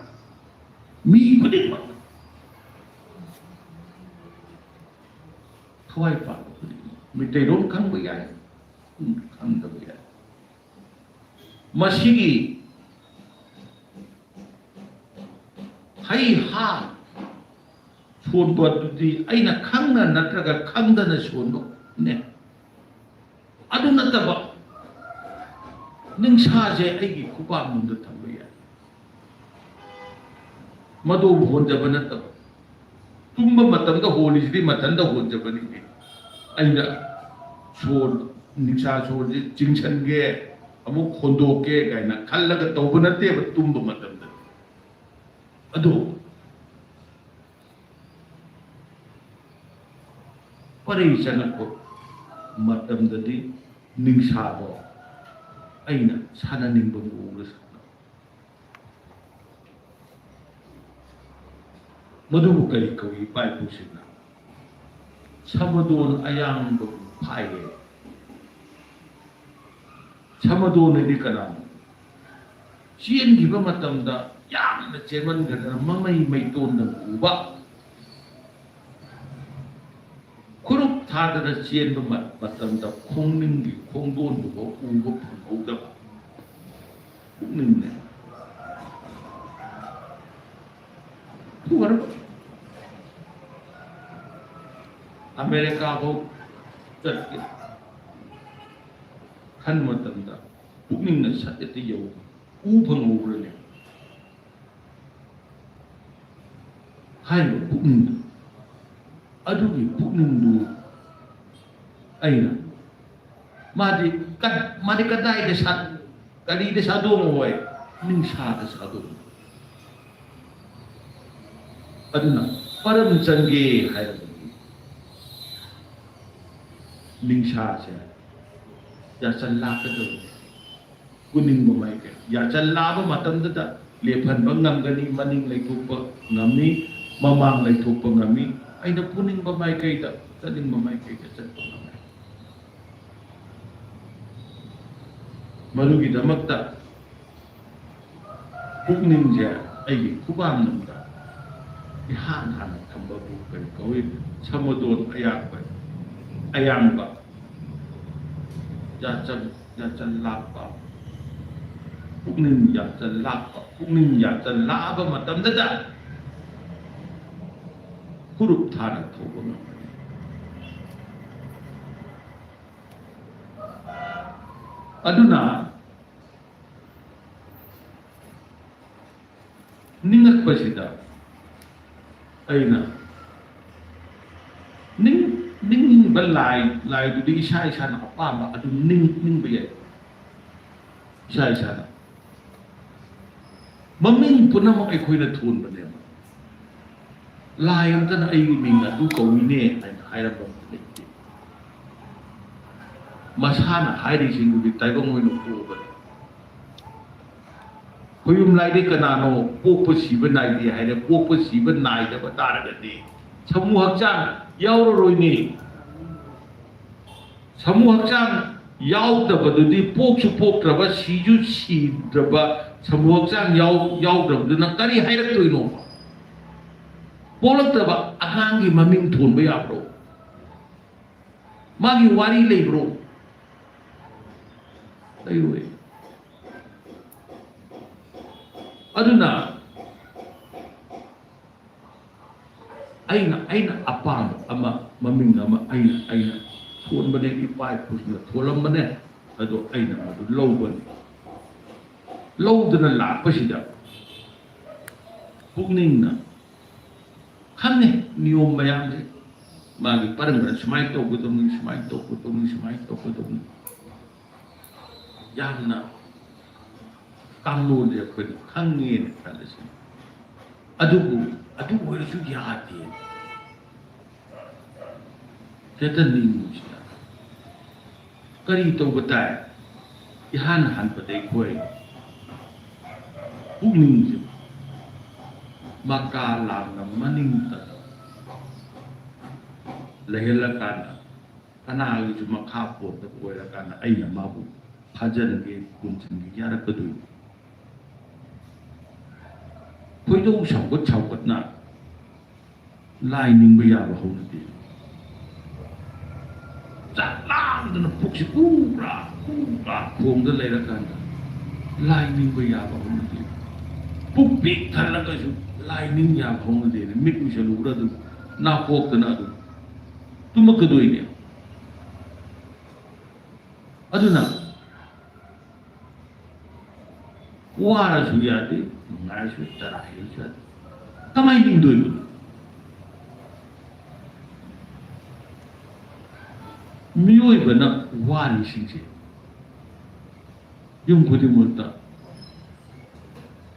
ꯃꯤ ꯈꯨꯗꯤꯡꯃꯛ, ꯊꯋꯥꯏ ꯄꯥꯟꯕ ꯈꯨꯗꯤꯡꯃꯛ, ꯃꯩꯇꯩꯂꯣꯟ ꯈꯪꯕ ꯌꯥꯏ, ꯈꯪꯗꯕ ꯌꯥꯏ꯫ ꯃꯁꯤꯒꯤ ꯍꯩ ꯍꯥ ꯁꯣꯟꯕ ꯑꯗꯨꯗꯤ ꯑꯩꯅ ꯈꯪꯅ ꯅꯠꯇ꯭ꯔꯒ ꯈꯪꯗꯅ ꯁꯣꯟꯕꯅꯦ꯫ ꯑꯗꯨ ꯅꯠꯇꯕ, ꯅꯤꯡꯁꯥꯁꯦ ꯑꯩꯒꯤ ꯈꯨꯄꯥꯛ ꯃꯅꯨꯡꯗ ꯊꯝꯕ ꯌꯥꯏ꯫ ꯃꯗꯨꯕꯨ ꯍꯣꯟꯖꯕ ꯅꯠꯇꯕ, ꯇꯨꯝꯕ ꯃꯇꯝꯗ ꯍꯣꯜꯂꯤꯁꯤꯗꯤ ꯃꯊꯟꯇ ꯍꯣꯟꯖꯕꯅꯤꯅꯦ꯫ ꯑꯩꯅ ꯁꯣꯔ, ꯅꯤꯡꯁꯥ ꯁꯣꯔꯁꯤ ꯆꯤꯡꯁꯟꯒꯦ, ꯑꯃꯨꯛ ꯍꯣꯟꯗꯣꯛꯀꯦ ꯀꯥꯏꯅ ꯈꯜꯂꯒ ꯇꯧꯕ ꯅꯠꯇꯦꯕ ꯇꯨꯝꯕ ꯃꯇꯝꯗ꯫ ꯑꯗꯨ ꯄꯔꯩ ꯆꯪꯉꯛꯄ ꯃꯇꯝꯗꯗꯤ ꯅꯤꯡꯁꯥꯗꯣ ꯑꯩꯅ ꯁꯥꯟꯅꯅꯤꯡꯕ ꯃꯑꯣꯡꯗ ꯁꯥꯟꯅꯕ꯫ ꯃꯗꯨꯕꯨ ꯀꯔꯤ ꯀꯧꯏ? ꯏꯄꯥ ꯏꯄꯨꯁꯤꯡꯅ ꯁꯃꯗꯣꯟ ꯑꯌꯥꯡꯕꯕꯨ ꯐꯥꯏꯌꯦ꯫ ꯁꯃꯗꯣꯟ ꯍꯥꯏꯗꯤ ꯀꯅꯥꯅꯣ? ꯆꯦꯟꯈꯤꯕ ꯃꯇꯝꯗ ꯌꯥꯝꯅ ꯆꯦꯟꯃꯟꯈ꯭ꯔꯗꯅ ꯃꯃꯩ ꯃꯩꯇꯣꯟꯗ ꯎꯕ, ꯈꯨꯔꯨꯞ ꯊꯥꯗꯅ ꯆꯦꯟꯕ ꯃ-, ꯃꯇꯝꯗ ꯈꯣꯡꯅꯤꯡꯒꯤ ꯈꯣꯡꯗꯣꯟꯗꯨꯐꯥꯎ ꯎꯕ ꯐꯪꯍꯧꯗꯕ ꯄꯨꯛꯅꯤꯡꯅꯦ꯫ ꯐꯨꯒꯅꯨ꯫ ꯑꯃꯦꯔꯤꯀꯥꯐꯥꯎ ꯆꯠꯀꯦ ꯈꯟꯕ ꯃꯇꯝꯗ ꯄꯨꯛꯅꯤꯡꯅ ꯁꯠ ꯍꯦꯛꯇ ꯌꯧꯕ, ꯎ ꯐꯪꯍꯧꯕ꯭ꯔꯅꯦ? ꯍꯥꯏꯔꯤꯕ ꯄꯨꯛꯅꯤꯡꯗꯣ, ꯑꯗꯨꯒꯤ ꯄꯨꯛꯅꯤꯡꯗꯨ ꯑꯩꯅ, ꯃꯥꯗꯤ ꯀ-, ꯃꯥꯗꯤ ꯀꯗꯥꯏꯗ ꯁꯥ-, ꯀꯔꯤꯗ ꯁꯥꯗꯣꯡꯉꯣꯏ? ꯅꯤꯡꯁꯥꯗ ꯁꯥꯗꯣꯡꯉꯤ꯫ ꯑꯗꯨꯅ ꯄꯔꯝ ꯆꯪꯒꯦ ꯍꯥꯏꯔꯕꯗꯤ ꯅꯤꯡꯁꯥꯁꯦ ꯌꯥꯆꯜ ꯂꯥꯛꯀꯗꯧꯕꯅꯤ꯫ ꯄꯨꯅꯤꯡꯕ ꯃꯥꯏꯀꯩ ꯌꯥꯆꯜ ꯂꯥꯛꯑꯕ ꯃꯇꯝꯗꯨꯗ ꯂꯦꯞꯍꯟꯕ ꯉꯝꯒꯅꯤ, ꯃꯅꯤꯡ ꯂꯩꯊꯣꯛꯄ ꯉꯝꯃꯤ, ꯃꯃꯥꯡ ꯂꯩꯊꯣꯛꯄ ꯉꯝꯃꯤ꯫ ꯑꯩꯅ ꯄꯨꯅꯤꯡꯕ ꯃꯥꯏꯀꯩꯗ, ꯆꯠꯅꯤꯡꯕ ꯃꯥꯏꯀꯩꯗ ꯆꯠꯄ ꯉꯝꯃꯤ꯫ ꯃꯗꯨꯒꯤꯗꯃꯛꯇ ꯄꯨꯛꯅꯤꯡꯁꯦ ꯑꯩꯒꯤ ꯈꯨꯕꯥꯛꯅꯨꯡꯗ ꯏꯍꯥꯟ ꯍꯥꯟꯅ ꯊꯝꯕꯕꯨ ꯀꯔꯤ ꯀꯧꯏ? ꯁꯃꯗꯣꯟ ꯑꯌꯥꯡꯕ, ꯑꯌꯥꯡꯕ, ꯌꯥꯆꯪ, ꯌꯥꯆꯜ ꯂꯥꯛꯄ, ꯄꯨꯛꯅꯤꯡ ꯌꯥꯆꯜ ꯂꯥꯛꯄ, ꯄꯨꯛꯅꯤꯡ ꯌꯥꯆꯜ ꯂꯥꯛꯑꯕ ꯃꯇꯝꯗꯗ ꯐꯨꯔꯨꯞ ꯊꯥꯅ ꯊꯧꯕ ꯉꯝꯒꯅꯤ꯫ ꯑꯗꯨꯅ ꯅꯤꯡꯉꯛꯄꯁꯤꯗ ꯑꯩꯅ ꯅꯤꯡ-, ꯅꯤꯡꯅꯤꯡꯕ ꯂꯥꯏ, ꯂꯥꯏꯗꯨꯗꯤ ꯏꯁꯥ ꯏꯁꯥꯅ ꯑꯄꯥꯝꯕ ꯑꯗꯨꯝ ꯅꯤꯡ-, ꯅꯤꯡꯕ ꯌꯥꯏ꯫ ꯏꯁꯥ ꯏꯁꯥꯅ꯫ ꯃꯃꯤꯡ ꯄꯨꯝꯅꯃꯛ ꯑꯩꯈꯣꯏꯅ ꯊꯣꯟꯕꯅꯦꯕ꯫ ꯂꯥꯏ ꯑꯝꯇꯅ "ꯑꯩꯒꯤ ꯃꯤꯡ ꯑꯗꯨ ꯀꯧꯏꯅꯦ" ꯍꯥꯏꯅ ꯍꯥꯏꯔꯝꯕ ꯑꯝꯇ ꯂꯩꯇꯦ꯫ ꯃꯁꯥꯅ ꯍꯥꯏꯔꯤꯁꯤꯡꯗꯨꯗꯤ ꯇꯥꯏꯕꯪ ꯑꯣꯏꯅ ꯄꯣꯛꯑꯕꯅꯤ꯫ ꯈꯣꯌꯨꯝ ꯂꯥꯏꯗꯤ ꯀꯅꯥꯅꯣ ꯄꯣꯛꯄ ꯁꯤꯕ ꯅꯥꯏꯗꯦ ꯍꯥꯏꯔꯦ? ꯄꯣꯛꯄ ꯁꯤꯕ ꯅꯥꯏꯗꯕ ꯇꯥꯔꯒꯗꯤ ꯁꯃꯨ ꯍꯛꯆꯥꯡ ꯌꯥꯎꯔꯔꯣꯏꯅꯦ꯫ ꯁꯃꯨ ꯍꯛꯆꯥꯡ ꯌꯥꯎꯗꯕꯗꯨꯗꯤ ꯄꯣꯛꯁꯨ ꯄꯣꯛꯇ꯭ꯔꯕ, ꯁꯤꯁꯨ ꯁꯤꯗ꯭ꯔꯕ, ꯁꯃꯨ ꯍꯛꯆꯥꯡ ꯌꯥꯎ-, ꯌꯥꯎꯗ꯭ꯔꯕꯗꯨꯅ ꯀꯔꯤ ꯍꯥꯏꯔꯛꯇꯣꯏꯅꯣ? ꯄꯣꯛꯂꯛꯇꯕ ꯑꯉꯥꯡꯒꯤ ꯃꯃꯤꯡ ꯊꯣꯟꯕ ꯌꯥꯕ꯭ꯔꯣ? ꯃꯥꯒꯤ ꯋꯥꯔꯤ ꯂꯩꯕ꯭ꯔꯣ? ꯂꯩꯔꯣꯏ꯫ ꯑꯗꯨꯅ ꯑꯩꯅ, ꯑꯩꯅ ꯑꯄꯥꯝꯕ ꯑꯃ, ꯃꯃꯤꯡ ꯑꯃ ꯑꯩꯅ, ꯑꯩꯅ ꯊꯣꯟꯕꯅꯦ, ꯏꯄꯥ ꯏꯄꯨꯁꯤꯡꯅ ꯊꯣꯜꯂꯝꯕꯅꯦ, ꯑꯗꯣ ꯑꯩꯅ ꯃꯗꯨ ꯂꯧꯕꯅꯤ꯫ ꯂꯧꯗꯨꯅ ꯂꯥꯛꯄꯁꯤꯗ ꯄꯨꯛꯅꯤꯡꯅ ꯈꯪꯉꯦ ꯅꯤꯌꯣꯝ ꯃꯌꯥꯝꯁꯦ, ꯃꯥꯒꯤ ꯄꯔꯝꯕꯅ ꯁꯨꯃꯥꯏꯅ ꯇꯧꯒꯗꯕꯅꯤ, ꯁꯨꯃꯥꯏꯅ ꯇꯧꯒꯗꯕꯅꯤ, ꯁꯨꯃꯥꯏꯅ ꯇꯧꯒꯗꯕꯅꯤ꯫ ꯌꯥꯝꯅ ꯀꯥꯡꯂꯣꯟꯁꯦ ꯑꯩꯈꯣꯏꯅ ꯈꯪꯉꯦꯅ ꯈꯜꯂꯁꯤ, ꯑꯗꯨꯕꯨ ꯑꯗꯨ ꯑꯣꯏꯔꯁꯨ ꯌꯥꯗꯦ꯫ ꯍꯦꯛꯇ ꯅꯤꯡꯉꯨꯁꯤꯅ ꯀꯔꯤ ꯇꯧꯕ ꯇꯥꯏ? ꯏꯍꯥꯟ ꯍꯥꯟꯕꯗ ꯑꯩꯈꯣꯏ ꯄꯨꯛꯅꯤꯡꯁꯦ ꯃꯀꯥ ꯂꯥꯝꯅ ꯃꯅꯤꯡ ꯇꯝꯅ ꯂꯩꯍꯜꯂꯀꯥꯟꯗ, ꯀꯅꯥꯒꯤꯁꯨ ꯃꯈꯥ ꯄꯣꯟꯗꯕ ꯑꯣꯏꯔꯀꯥꯟꯗ ꯑꯩꯅ ꯃꯥꯕꯨ ꯐꯥꯖꯟꯒꯦ, ꯄꯨꯟꯁꯤꯟꯒꯦ ꯌꯥꯔꯛꯀꯗꯣꯏꯅꯤ꯫ ꯈꯣꯏꯗꯧ ꯁꯥꯎꯒꯠ ꯁꯥꯎꯒꯠꯅ ꯂꯥꯏ ꯅꯤꯡꯕ ꯌꯥꯕ ꯍꯧꯅꯗꯦ꯫ ꯆꯥꯛ ꯂꯥꯝꯗꯅ ꯄꯨꯛꯁꯤ ꯎꯔꯥ ꯎꯔꯥ ꯈꯣꯡꯗ ꯂꯩꯔꯀꯥꯟꯗ ꯂꯥꯏ ꯅꯤꯡꯕ ꯌꯥꯕ ꯍꯧꯅꯗꯦ꯫ ꯄꯨꯛ ꯄꯤꯛ ꯊꯜꯂꯒꯁꯨ ꯂꯥꯏ ꯅꯤꯡ ꯌꯥꯕ ꯍꯧꯅꯗꯦꯅ ꯃꯤꯠ ꯎꯏꯁꯜꯂꯨꯕꯗ ꯑꯗꯨꯝ ꯅꯥꯀꯣꯛꯇꯅ ꯑꯗꯨꯝ ꯇꯨꯝꯃꯛꯀꯗꯣꯏꯅꯦ꯫ ꯑꯗꯨꯅ ꯋꯥꯔꯁꯨ ꯌꯥꯗꯦ, ꯅꯨꯡꯉꯥꯏꯔꯁꯨ ꯆꯔꯥ ꯍꯦꯜꯂꯁꯨ ꯌꯥꯗꯦ꯫ ꯀꯃꯥꯏꯅ ꯍꯤꯡꯗꯣꯏꯕꯅꯣ? ꯃꯤꯑꯣꯏꯕꯅ ꯋꯥꯔꯤꯁꯤꯡꯁꯦ ꯌꯨꯝ ꯈꯨꯗꯤꯡꯃꯛꯇ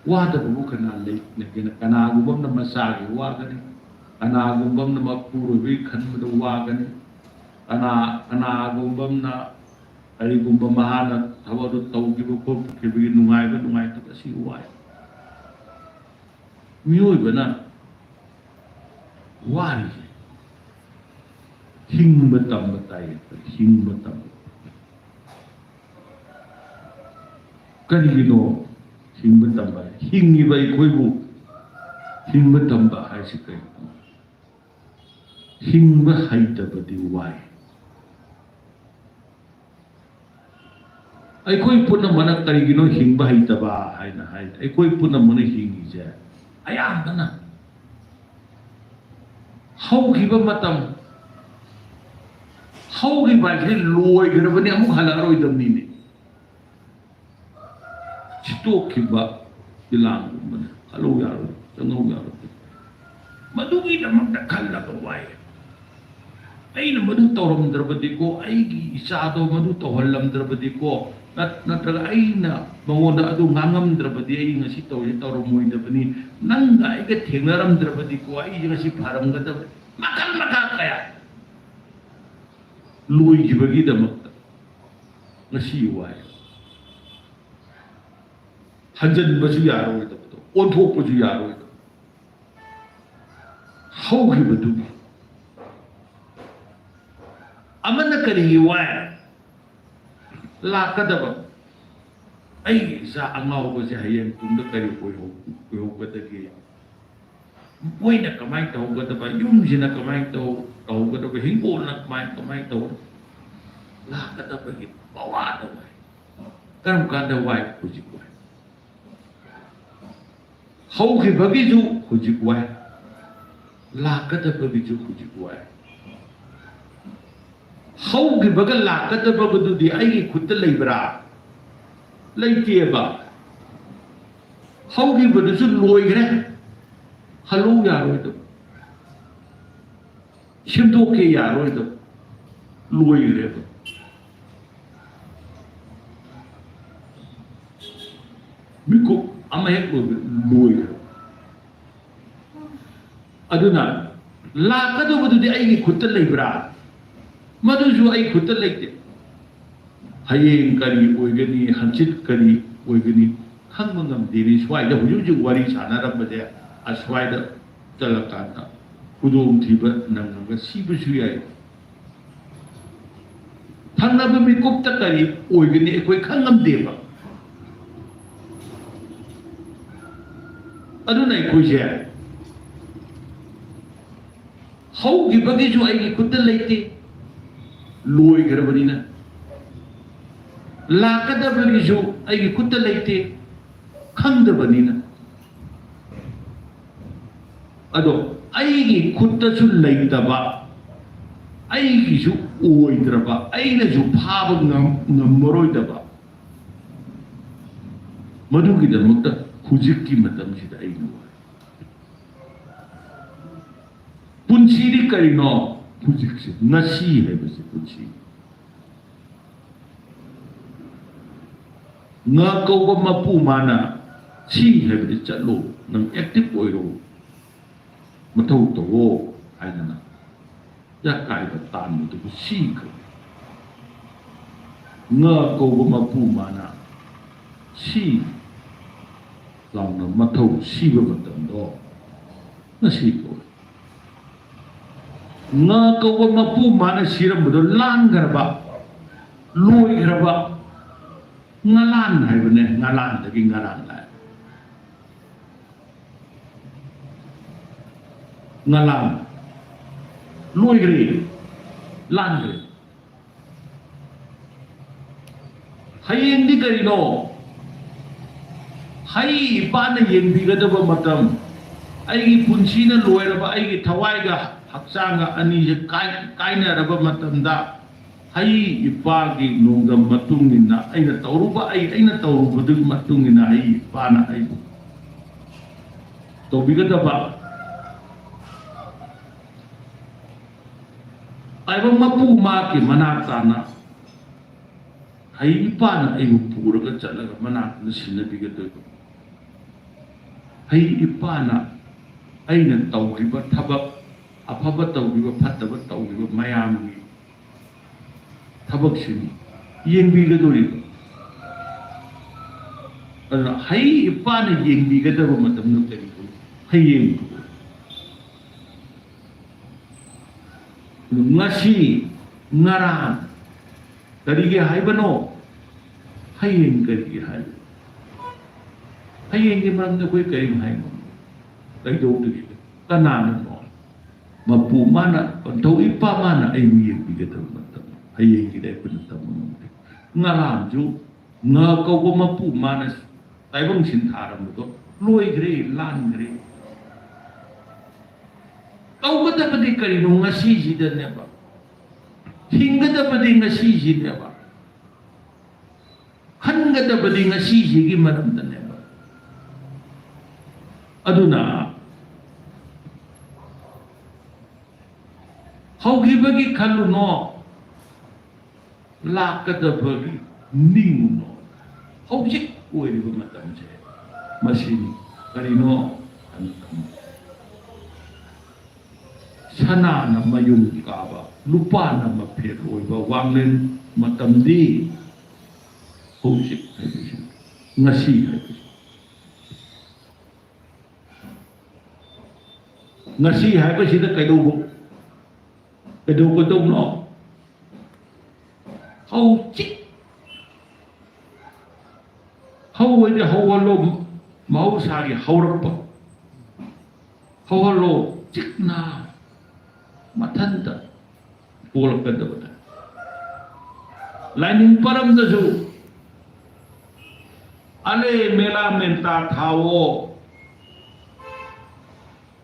ꯋꯥꯗꯕꯕꯨ ꯀꯅꯥ ꯂꯩ? ꯂꯩꯒꯦꯅ? ꯀꯅꯥꯒꯨꯝꯕ ꯑꯃꯅ ꯃꯆꯥꯒꯤ ꯋꯥꯒꯅꯤ, ꯀꯅꯥꯒꯨꯝꯕ ꯑꯃꯅ ꯃꯄꯨꯔꯣꯏꯕꯒꯤ ꯈꯟꯕꯗ ꯋꯥꯒꯅꯤ, ꯀꯅꯥ ꯀꯅꯥꯒꯨꯝꯕ ꯑꯃꯅ ꯀꯔꯤꯒꯨꯝꯕ ꯃꯍꯥꯛꯅ ꯊꯕꯛ ꯑꯗꯨ ꯇꯧꯈꯤꯕ ꯈꯣꯠꯈꯤꯕꯒꯤ ꯅꯨꯡꯉꯥꯏꯕ ꯅꯨꯡꯉꯥꯏꯇꯕ ꯑꯁꯤ ꯋꯥꯏ꯫ ꯃꯤꯑꯣꯏꯕꯅ ꯋꯥꯔꯤꯁꯦ ꯍꯤꯡꯕ ꯇꯝꯕ ꯇꯥꯏ, ꯍꯤꯡꯕ ꯇꯝꯕ꯫ ꯀꯔꯤꯒꯤꯅꯣ ꯍꯤꯡꯕ ꯇꯝꯕ? ꯍꯤꯡꯉꯤꯕ ꯑꯩꯈꯣꯏꯕꯨ ꯍꯤꯡꯕ ꯇꯝꯕ ꯍꯥꯏꯁꯤ ꯀꯔꯤꯅꯣ? ꯍꯤꯡꯕ ꯍꯩꯇꯕꯗꯤ ꯋꯥꯏ꯫ ꯑꯩꯈꯣꯏ ꯄꯨꯝꯅꯃꯛꯅ ꯀꯔꯤꯒꯤꯅꯣ ꯍꯤꯡꯕ ꯍꯩꯇꯕ ꯍꯥꯏꯅ ꯍꯥꯏ? ꯑꯩꯈꯣꯏ ꯄꯨꯝꯅꯃꯛꯅ ꯍꯤꯡꯉꯤꯁꯦ ꯑꯌꯥꯝꯕꯅ ꯍꯧꯈꯤꯕ ꯃꯇꯝ, ꯍꯧꯈꯤꯕ ꯍꯥꯏꯁꯦ ꯂꯣꯏꯈ꯭ꯔꯕꯅꯤ, ꯑꯃꯨꯛ ꯍꯜꯂꯛꯑꯔꯣꯏꯗꯕꯅꯤꯅꯦ꯫ ꯁꯤꯠꯇꯣꯛꯈꯤꯕ ꯐꯤꯂꯥꯡꯒꯨꯝꯕꯅꯦ꯫ ꯈꯜꯍꯧ ꯌꯥꯔꯣꯏ, ꯆꯪꯍꯧ ꯌꯥꯔꯣꯏ꯫ ꯃꯗꯨꯒꯤꯗꯃꯛꯇ ꯈꯜꯂꯒ ꯋꯥꯏ꯫ ꯑꯩꯅ ꯃꯗꯨ ꯇꯧꯔꯝꯗ꯭ꯔꯕꯗꯤꯀꯣ, ꯑꯩꯒꯤ ꯏꯆꯥꯗꯣ ꯃꯗꯨ ꯇꯧꯍꯜꯂꯝꯗ꯭ꯔꯕꯗꯤꯀꯣ, ꯅꯠ-, ꯅꯠꯇ꯭ꯔꯒ ꯑꯩꯅ ꯃꯉꯣꯟꯗ ꯑꯗꯨ ꯉꯥꯡꯉꯝꯗ꯭ꯔꯕꯗꯤ ꯑꯩ ꯉꯁꯤ ꯇꯧꯔꯤꯁꯦ ꯇꯧꯔꯝꯃꯣꯏꯗꯕꯅꯤ, ꯅꯪꯒ ꯑꯩꯒ ꯊꯦꯡꯅꯔꯝꯗ꯭ꯔꯕꯗꯤꯀꯣ ꯑꯩꯁꯦ ꯉꯁꯤ ꯐꯔꯝꯒꯗꯕꯅꯤ꯫ ꯃꯈꯜ ꯃꯈꯥ ꯀꯌꯥ ꯂꯣꯏꯈꯤꯕꯒꯤꯗꯃꯛꯇ ꯉꯁꯤ ꯋꯥꯏ꯫ ꯍꯟꯖꯤꯟꯕꯁꯨ ꯌꯥꯔꯣꯏꯗꯕꯗꯣ, ꯑꯣꯟꯊꯣꯛꯄꯁꯨ ꯌꯥꯔꯣꯏꯗꯕ꯫ ꯍꯧꯈꯤꯕꯗꯨꯒꯤ ꯑꯃꯅ ꯀꯔꯤꯒꯤ ꯋꯥꯏ? ꯂꯥꯛꯀꯗꯕ ꯑꯩꯒꯤ ꯏꯆꯥ ꯑꯉꯥꯎꯕꯁꯦ ꯍꯌꯦꯡ ꯇꯨꯡꯗ ꯀꯔꯤ ꯑꯣꯏꯍꯧ-, ꯑꯣꯏꯍꯧꯒꯗꯒꯦ? ꯃꯣꯏꯅ ꯀꯃꯥꯏꯅ ꯇꯧꯍꯧꯒꯗꯕ? ꯌꯨꯝꯁꯤꯅ ꯀꯃꯥꯏꯅ ꯇꯧ-, ꯇꯧꯍꯧꯒꯗꯕ? ꯍꯤꯡꯒꯣꯜꯅ ꯀꯃꯥꯏ-, ꯀꯃꯥꯏꯅ ꯇꯧ-, ꯂꯥꯛꯀꯗꯕꯒꯤ ꯄꯋꯥꯗ ꯋꯥꯏ꯫ ꯀꯔꯝ ꯀꯥꯟꯗ ꯋꯥꯏ? ꯍꯧꯖꯤꯛ ꯋꯥꯏ꯫ ꯍꯧꯈꯤꯕꯒꯤꯁꯨ ꯍꯧꯖꯤꯛ ꯋꯥꯏ, ꯂꯥꯛꯀꯗꯕꯒꯤꯁꯨ ꯍꯧꯖꯤꯛ ꯋꯥꯏ꯫ ꯍꯧꯈꯤꯕꯒ ꯂꯥꯛꯀꯗꯕꯒꯗꯨꯗꯤ ꯑꯩꯒꯤ ꯈꯨꯠꯇ ꯂꯩꯕ꯭ꯔꯥ? ꯂꯩꯇꯦꯕ꯫ ꯍꯧꯈꯤꯕꯗꯨꯁꯨ ꯂꯣꯏꯈ꯭ꯔꯦ, ꯍꯜꯂꯨ ꯌꯥꯔꯣꯏꯗꯕ, ꯁꯦꯝꯗꯣꯛꯀꯦ ꯌꯥꯔꯣꯏꯗꯕ, ꯂꯣꯏꯈ꯭ꯔꯦꯕ꯫ ꯃꯤꯀꯨꯞ ꯑꯃ ꯍꯦꯛ ꯂꯣꯏꯕ ꯂꯣꯏꯈ꯭ꯔꯦ꯫ ꯑꯗꯨꯅ ꯂꯥꯛꯀꯗꯧꯕꯗꯨꯗꯤ ꯑꯩꯒꯤ ꯈꯨꯠꯇ ꯂꯩꯕ꯭ꯔꯥ? ꯃꯗꯨꯁꯨ ꯑꯩ ꯈꯨꯠꯇ ꯂꯩꯇꯦ꯫ ꯍꯌꯦꯡ ꯀꯔꯤ ꯑꯣꯏꯒꯅꯤ, ꯍꯪꯆꯤꯠ ꯀꯔꯤ ꯑꯣꯏꯒꯅꯤ, ꯈꯪꯕ ꯉꯝꯗꯦꯅꯤ꯫ ꯁ꯭ꯋꯥꯏꯗ ꯍꯧꯖꯤꯛ ꯍꯧꯖꯤꯛ ꯋꯥꯔꯤ ꯁꯥꯟꯅꯔꯝꯕꯁꯦ ꯑꯁ꯭ꯋꯥꯏꯗ ꯆꯠꯂꯀꯥꯟꯗ ꯈꯨꯗꯣꯡꯊꯤꯕ ꯅꯪꯉꯒ ꯁꯤꯕꯁꯨ ꯌꯥꯏ꯫ ꯊꯪꯅꯕ ꯃꯤꯀꯨꯞꯇ ꯀꯔꯤ ꯑꯣꯏꯒꯅꯤ ꯑꯩꯈꯣꯏ ꯈꯪꯉꯝꯗꯦꯕ꯫ ꯑꯗꯨꯅ ꯑꯩꯈꯣꯏꯁꯦ ꯍꯧꯈꯤꯕꯒꯤꯁꯨ ꯑꯩꯒꯤ ꯈꯨꯠꯇ ꯂꯩꯇꯦ, ꯂꯣꯏꯈ꯭ꯔꯕꯅꯤꯅ꯫ ꯂꯥꯛꯀꯗꯕꯒꯤꯁꯨ ꯑꯩꯒꯤ ꯈꯨꯠꯇ ꯂꯩꯇꯦ, ꯈꯪꯗꯕꯅꯤꯅ꯫ ꯑꯗꯣ ꯑꯩꯒꯤ ꯈꯨꯠꯇꯁꯨ ꯂꯩꯇꯕ, ꯑꯩꯒꯤꯁꯨ ꯑꯣꯏꯗ꯭ꯔꯕ, ꯑꯩꯅꯁꯨ ꯐꯥꯕ ꯉꯝ-, ꯉꯝꯃꯔꯣꯏꯗꯕ, ꯃꯗꯨꯒꯤꯗꯃꯛꯇ ꯍꯧꯖꯤꯛꯀꯤ ꯃꯇꯝꯁꯤꯗ ꯑꯩꯅ ꯋꯥꯔꯤ꯫ ꯄꯨꯟꯁꯤꯗꯤ ꯀꯔꯤꯅꯣ? ꯍꯧꯖꯤꯛꯁꯦ, ꯉꯁꯤ ꯍꯥꯏꯕꯁꯦ ꯄꯨꯟꯁꯤ꯫ ꯉꯥ ꯀꯧꯕ ꯃꯄꯨ ꯃꯥꯅ ꯁꯤ ꯍꯥꯏꯕꯗꯤ ꯆꯠꯂꯣ, ꯅꯪ active ꯑꯣꯏꯔꯣ, ꯃꯊꯧ ꯇꯧꯋꯣ ꯍꯥꯏꯗꯅ ꯌꯥꯀꯥꯏꯕ ꯇꯥꯟꯕꯗꯨꯕꯨ ꯁꯤ ꯀꯧꯏ꯫ ꯉꯥ ꯀꯧꯕ ꯃꯄꯨ ꯃꯥꯅ ꯁꯤ ꯂꯥꯎꯅ ꯃꯊꯧ ꯁꯤꯕ ꯃꯇꯝꯗꯣ ꯉꯁꯤ ꯀꯧꯏ꯫ ꯉꯥ ꯀꯧꯕ ꯃꯄꯨ ꯃꯥꯅ ꯁꯤꯔꯝꯕꯗꯣ ꯂꯥꯟꯈ꯭ꯔꯕ, ꯂꯣꯏꯈ꯭ꯔꯕ, ꯉꯂꯥꯟ ꯍꯥꯏꯕꯅꯦ, ꯉꯂꯥꯟꯗꯒꯤ ꯉꯔꯥꯡ ꯂꯥꯛꯑꯦ꯫ ꯉꯂꯥꯟ ꯂꯣꯏꯈ꯭ꯔꯦ, ꯂꯥꯟꯈ꯭ꯔꯦ꯫ ꯍꯌꯦꯡꯗꯤ ꯀꯔꯤꯅꯣ? ꯍꯩ ꯏꯄꯥꯅ ꯌꯦꯡꯕꯤꯒꯗꯕ ꯃꯇꯝ, ꯑꯩꯒꯤ ꯄꯨꯟꯁꯤꯅ ꯂꯣꯏꯔꯕ, ꯑꯩꯒꯤ ꯊꯋꯥꯏꯒ ꯍꯛꯆꯥꯡꯒ ꯑꯅꯤꯁꯦ ꯀꯥꯏ-, ꯀꯥꯏꯅꯔꯕ ꯃꯇꯝꯗ, ꯍꯩ ꯏꯄꯥꯒꯤ ꯅꯣꯡꯗꯝ ꯃꯇꯨꯡ ꯏꯟꯅ, ꯑꯩꯅ ꯇꯧꯔꯨꯕ, ꯑꯩ, ꯑꯩꯅ ꯇꯧꯔꯨꯕꯗꯨꯒꯤ ꯃꯇꯨꯡ ꯏꯟꯅ ꯍꯩ ꯏꯄꯥꯅ ꯑꯩꯕꯨ ꯇꯧꯕꯤꯒꯗꯕ꯫ ꯇꯥꯏꯕꯪ ꯃꯄꯨ ꯃꯍꯥꯛꯀꯤ ꯃꯅꯥꯛ ꯇꯥꯅ ꯍꯩ ꯏꯄꯥꯅ ꯑꯩꯕꯨ ꯄꯨꯔꯒ ꯆꯠꯂꯒ ꯃꯅꯥꯛꯇ ꯁꯤꯟꯅꯕꯤꯒꯗꯣꯏꯕ꯫ ꯍꯩ ꯏꯄꯥꯅ ꯑꯩꯅ ꯇꯧꯈꯤꯕ ꯊꯕꯛ, ꯑꯐꯕ ꯇꯧꯈꯤꯕ, ꯐꯠꯇꯕ ꯇꯧꯈꯤꯕ ꯃꯌꯥꯝꯒꯤ ꯊꯕꯛꯁꯤꯡ ꯌꯦꯡꯕꯤꯒꯗꯧꯔꯤꯕ꯫ ꯑꯗꯨꯅ ꯍꯩ ꯏꯄꯥꯅ ꯌꯦꯡꯕꯤꯒꯗꯕ ꯃꯇꯝꯗ ꯀꯔꯤꯒꯨꯝꯕ ꯍꯌꯦꯡ, ꯉꯁꯤ, ꯉꯔꯥꯡ ꯀꯔꯤꯒꯤ ꯍꯥꯏꯕꯅꯣ? ꯍꯌꯦꯡ ꯀꯔꯤꯒꯤ ꯍꯥꯏꯕꯅꯣ? ꯍꯌꯦꯡꯒꯤ ꯃꯔꯝꯗ ꯑꯩꯈꯣꯏ ꯀꯔꯤꯝ ꯍꯥꯏ ꯉꯝꯗꯦ꯫ ꯀꯩꯗꯧꯗꯒꯦ? ꯀꯅꯥꯅꯅꯣ? ꯃꯄꯨ ꯃꯥꯅ, ꯄꯟꯊꯧ ꯏꯄꯥ ꯃꯥꯅ ꯑꯩꯕꯨ ꯌꯦꯡꯕꯤꯒꯗꯕ ꯃꯇꯝ, ꯍꯌꯦꯡꯒꯤꯗꯤ ꯑꯩꯈꯣꯏꯅ ꯇꯝꯕ ꯉꯝꯗꯦ꯫ ꯉꯔꯥꯡꯁꯨ ꯉꯥ ꯀꯧꯕ ꯃꯄꯨ ꯃꯥꯅ ꯇꯥꯏꯕꯪ ꯁꯤꯟ ꯊꯥꯔꯝꯕꯗꯣ ꯂꯣꯏꯈ꯭ꯔꯦ, ꯂꯥꯟꯈ꯭ꯔꯦ꯫ ꯇꯧꯒꯗꯕꯗꯤ ꯀꯔꯤꯅꯣ? ꯉꯁꯤꯁꯤꯗꯅꯦꯕ꯫ ꯍꯤꯡꯒꯗꯕꯗꯤ ꯉꯁꯤꯁꯤꯅꯦꯕ꯫ ꯈꯟꯒꯗꯕꯗꯤ ꯉꯁꯤꯁꯤꯒꯤ ꯃꯔꯝꯗꯅꯦꯕ꯫ ꯑꯗꯨꯅ ꯍꯧꯈꯤꯕꯒꯤ ꯈꯜꯂꯨꯅꯣ, ꯂꯥꯛꯀꯗꯕꯒꯤ ꯅꯤꯡꯉꯨꯅꯣ꯫ ꯍꯧꯖꯤꯛ ꯑꯣꯏꯔꯤꯕ ꯃꯇꯝꯁꯦ ꯃꯁꯤꯅꯤ꯫ ꯀꯔꯤꯅꯣ? ꯁꯅꯥꯅ ꯃꯌꯨꯡ ꯀꯥꯕ, ꯂꯨꯄꯥꯅ ꯃꯐꯦꯠ ꯑꯣꯏꯕ ꯋꯥꯡꯂꯦꯟ ꯃꯇꯝꯗꯤ ꯍꯧꯖꯤꯛ ꯍꯥꯏꯕꯁꯤ, ꯉꯁꯤ ꯍꯥꯏꯕꯁꯤ꯫ ꯉꯁꯤ ꯍꯥꯏꯕꯁꯤꯗ ꯀꯩꯗꯧꯕ, ꯀꯩꯗꯧꯒꯗꯧꯕꯅꯣ? ꯍꯧꯖꯤꯛ ꯍꯧꯍꯜꯂꯣ, ꯃꯍꯧꯁꯥꯒꯤ ꯍꯧꯔꯛꯄ ꯍꯧꯍꯜꯂꯣ, ꯆꯤꯛꯅ ꯃꯊꯟꯇ ꯄꯣꯛꯂꯛꯀꯗꯕꯅꯦ꯫ ꯂꯥꯏꯅꯤꯡ ꯄꯔꯝꯗꯁꯨ ꯑꯂꯦ ꯃꯦꯂꯥ ꯃꯦꯟꯇꯥ ꯊꯥꯎꯑꯣ,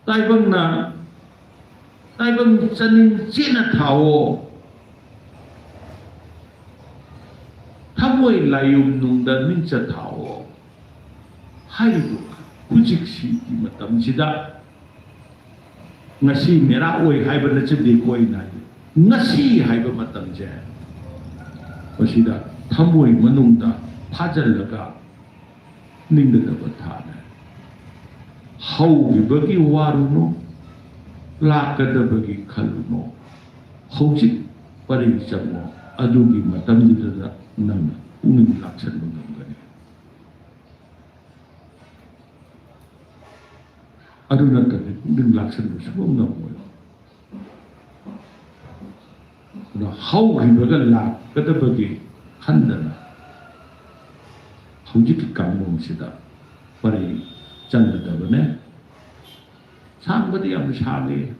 ꯇꯥꯏꯕꯪꯅ ꯇꯥꯏꯕꯪ ꯆꯅꯤꯡ ꯆꯦꯠꯅ ꯊꯥꯎꯑꯣ, ꯊꯃꯣꯏ ꯂꯥꯏꯌꯨꯝ ꯅꯨꯡꯗ ꯃꯤꯡꯆꯠ ꯊꯥꯎꯑꯣ ꯍꯥꯏꯔꯤꯕ ꯍꯧꯖꯤꯛꯁꯤꯒꯤ ꯃꯇꯝꯁꯤꯗ, ꯉꯁꯤ ꯃꯦꯔꯥ ꯑꯣꯏ ꯍꯥꯏꯕ ꯅꯠꯆꯗꯦꯀꯣ ꯑꯩꯅ ꯍꯥꯏꯗꯤ, ꯉꯁꯤ ꯍꯥꯏꯕ ꯃꯇꯝꯁꯦ ꯃꯁꯤꯗ ꯊꯃꯣꯏ ꯃꯅꯨꯡꯗ ꯐꯥꯖꯤꯜꯂꯒ ꯅꯤꯡꯒꯗꯕ ꯊꯥꯅ ꯍꯧꯈꯤꯕꯒꯤ ꯋꯥꯔꯨꯅꯨ, ꯂꯥꯛꯀꯗꯕꯒꯤ ꯈꯜꯂꯨꯅꯨ꯫ ꯍꯧꯖꯤꯛ ꯄꯔꯤꯡ ꯆꯪꯉꯣ, ꯑꯗꯨꯒꯤ ꯃꯇꯝꯗꯨꯗ ꯅꯪꯅ ꯄꯨꯛꯅꯤꯡ ꯂꯥꯛꯁꯟꯕ ꯉꯝꯒꯅꯤ꯫ ꯑꯗꯨ ꯅꯠꯇ꯭ꯔꯗꯤ ꯄꯨꯛꯅꯤꯡ ꯂꯥꯛꯁꯟꯕ ꯁꯨꯡꯉꯝ ꯉꯝꯃꯣꯏ꯫ ꯑꯗꯣ ꯍꯧꯈꯤꯕꯒ ꯂꯥꯛꯀꯗꯕꯒꯤ ꯈꯟꯗꯅ ꯍꯧꯖꯤꯛꯀꯤ ꯀꯥꯡꯂꯣꯟꯁꯤꯗ ꯄꯔꯤ ꯆꯪꯒꯗꯕꯅꯦ꯫ ꯁꯥꯡꯕꯗꯤ ꯌꯥꯝ ꯁꯥꯡꯉꯤ꯫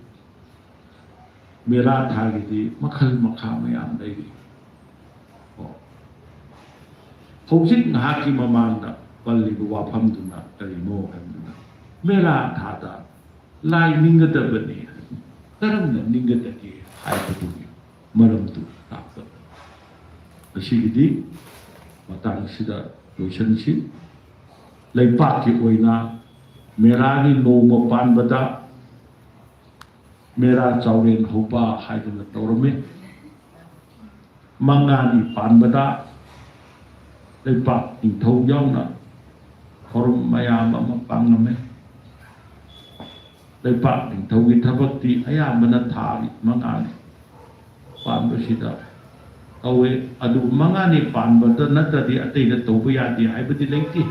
ꯃꯦꯔꯥ ꯊꯥꯒꯤꯗꯤ ꯃꯈꯜ ꯃꯈꯥ ꯃꯌꯥꯝ ꯂꯩꯔꯤ꯫ ꯀꯣ? ꯍꯧꯖꯤꯛ ꯉꯥꯏꯍꯥꯛꯀꯤ ꯃꯃꯥꯡꯗ ꯄꯜꯂꯤꯕ ꯋꯥꯐꯝꯗꯨꯅ ꯀꯔꯤꯅꯣ ꯍꯥꯏꯕꯗꯨꯗ, ꯃꯦꯔꯥ ꯊꯥꯗ ꯂꯥꯏ ꯅꯤꯡꯒꯗꯕꯅꯤ꯫ ꯀꯔꯝꯅ ꯅꯤꯡꯒꯗꯒꯦ ꯍꯥꯏꯕꯗꯨꯒꯤ ꯃꯔꯝꯗꯨ ꯇꯥꯛꯄ꯫ ꯉꯁꯤꯒꯤꯗꯤ ꯃꯇꯥꯡꯁꯤꯗ ꯂꯣꯏꯁꯤꯟꯁꯤ꯫ ꯂꯩꯄꯥꯛꯀꯤ ꯑꯣꯏꯅ ꯃꯦꯔꯥꯒꯤ ꯅꯣꯡꯃ ꯄꯥꯟꯕꯗ ꯃꯦꯔꯥ ꯆꯥꯎꯔꯦꯟ ꯍꯧꯕ ꯍꯥꯏꯗꯅ ꯇꯧꯔꯝꯃꯤ꯫ ꯃꯉꯥꯅꯤ ꯄꯥꯟꯕꯗ ꯂꯩꯄꯥꯛ ꯅꯤꯡꯊꯧ ꯌꯥꯎꯅ ꯊꯧꯔꯝ ꯃꯌꯥꯝ ꯑꯃ ꯄꯥꯡꯂꯝꯃꯤ꯫ ꯂꯩꯄꯥꯛ ꯅꯤꯡꯊꯧꯒꯤ ꯊꯕꯛꯇꯤ ꯑꯌꯥꯝꯕꯅ ꯊꯥ ꯃꯉꯥꯅꯤ ꯄꯥꯟꯕꯁꯤꯗ ꯇꯧꯋꯦ꯫ ꯑꯗꯨꯕꯨ ꯃꯉꯥꯅꯤ ꯄꯥꯟꯕꯗ ꯅꯠꯇ꯭ꯔꯗꯤ ꯑꯇꯩꯗ ꯇꯧꯕ ꯌꯥꯗꯦ ꯍꯥꯏꯕꯗꯤ ꯂꯩꯇꯦ꯫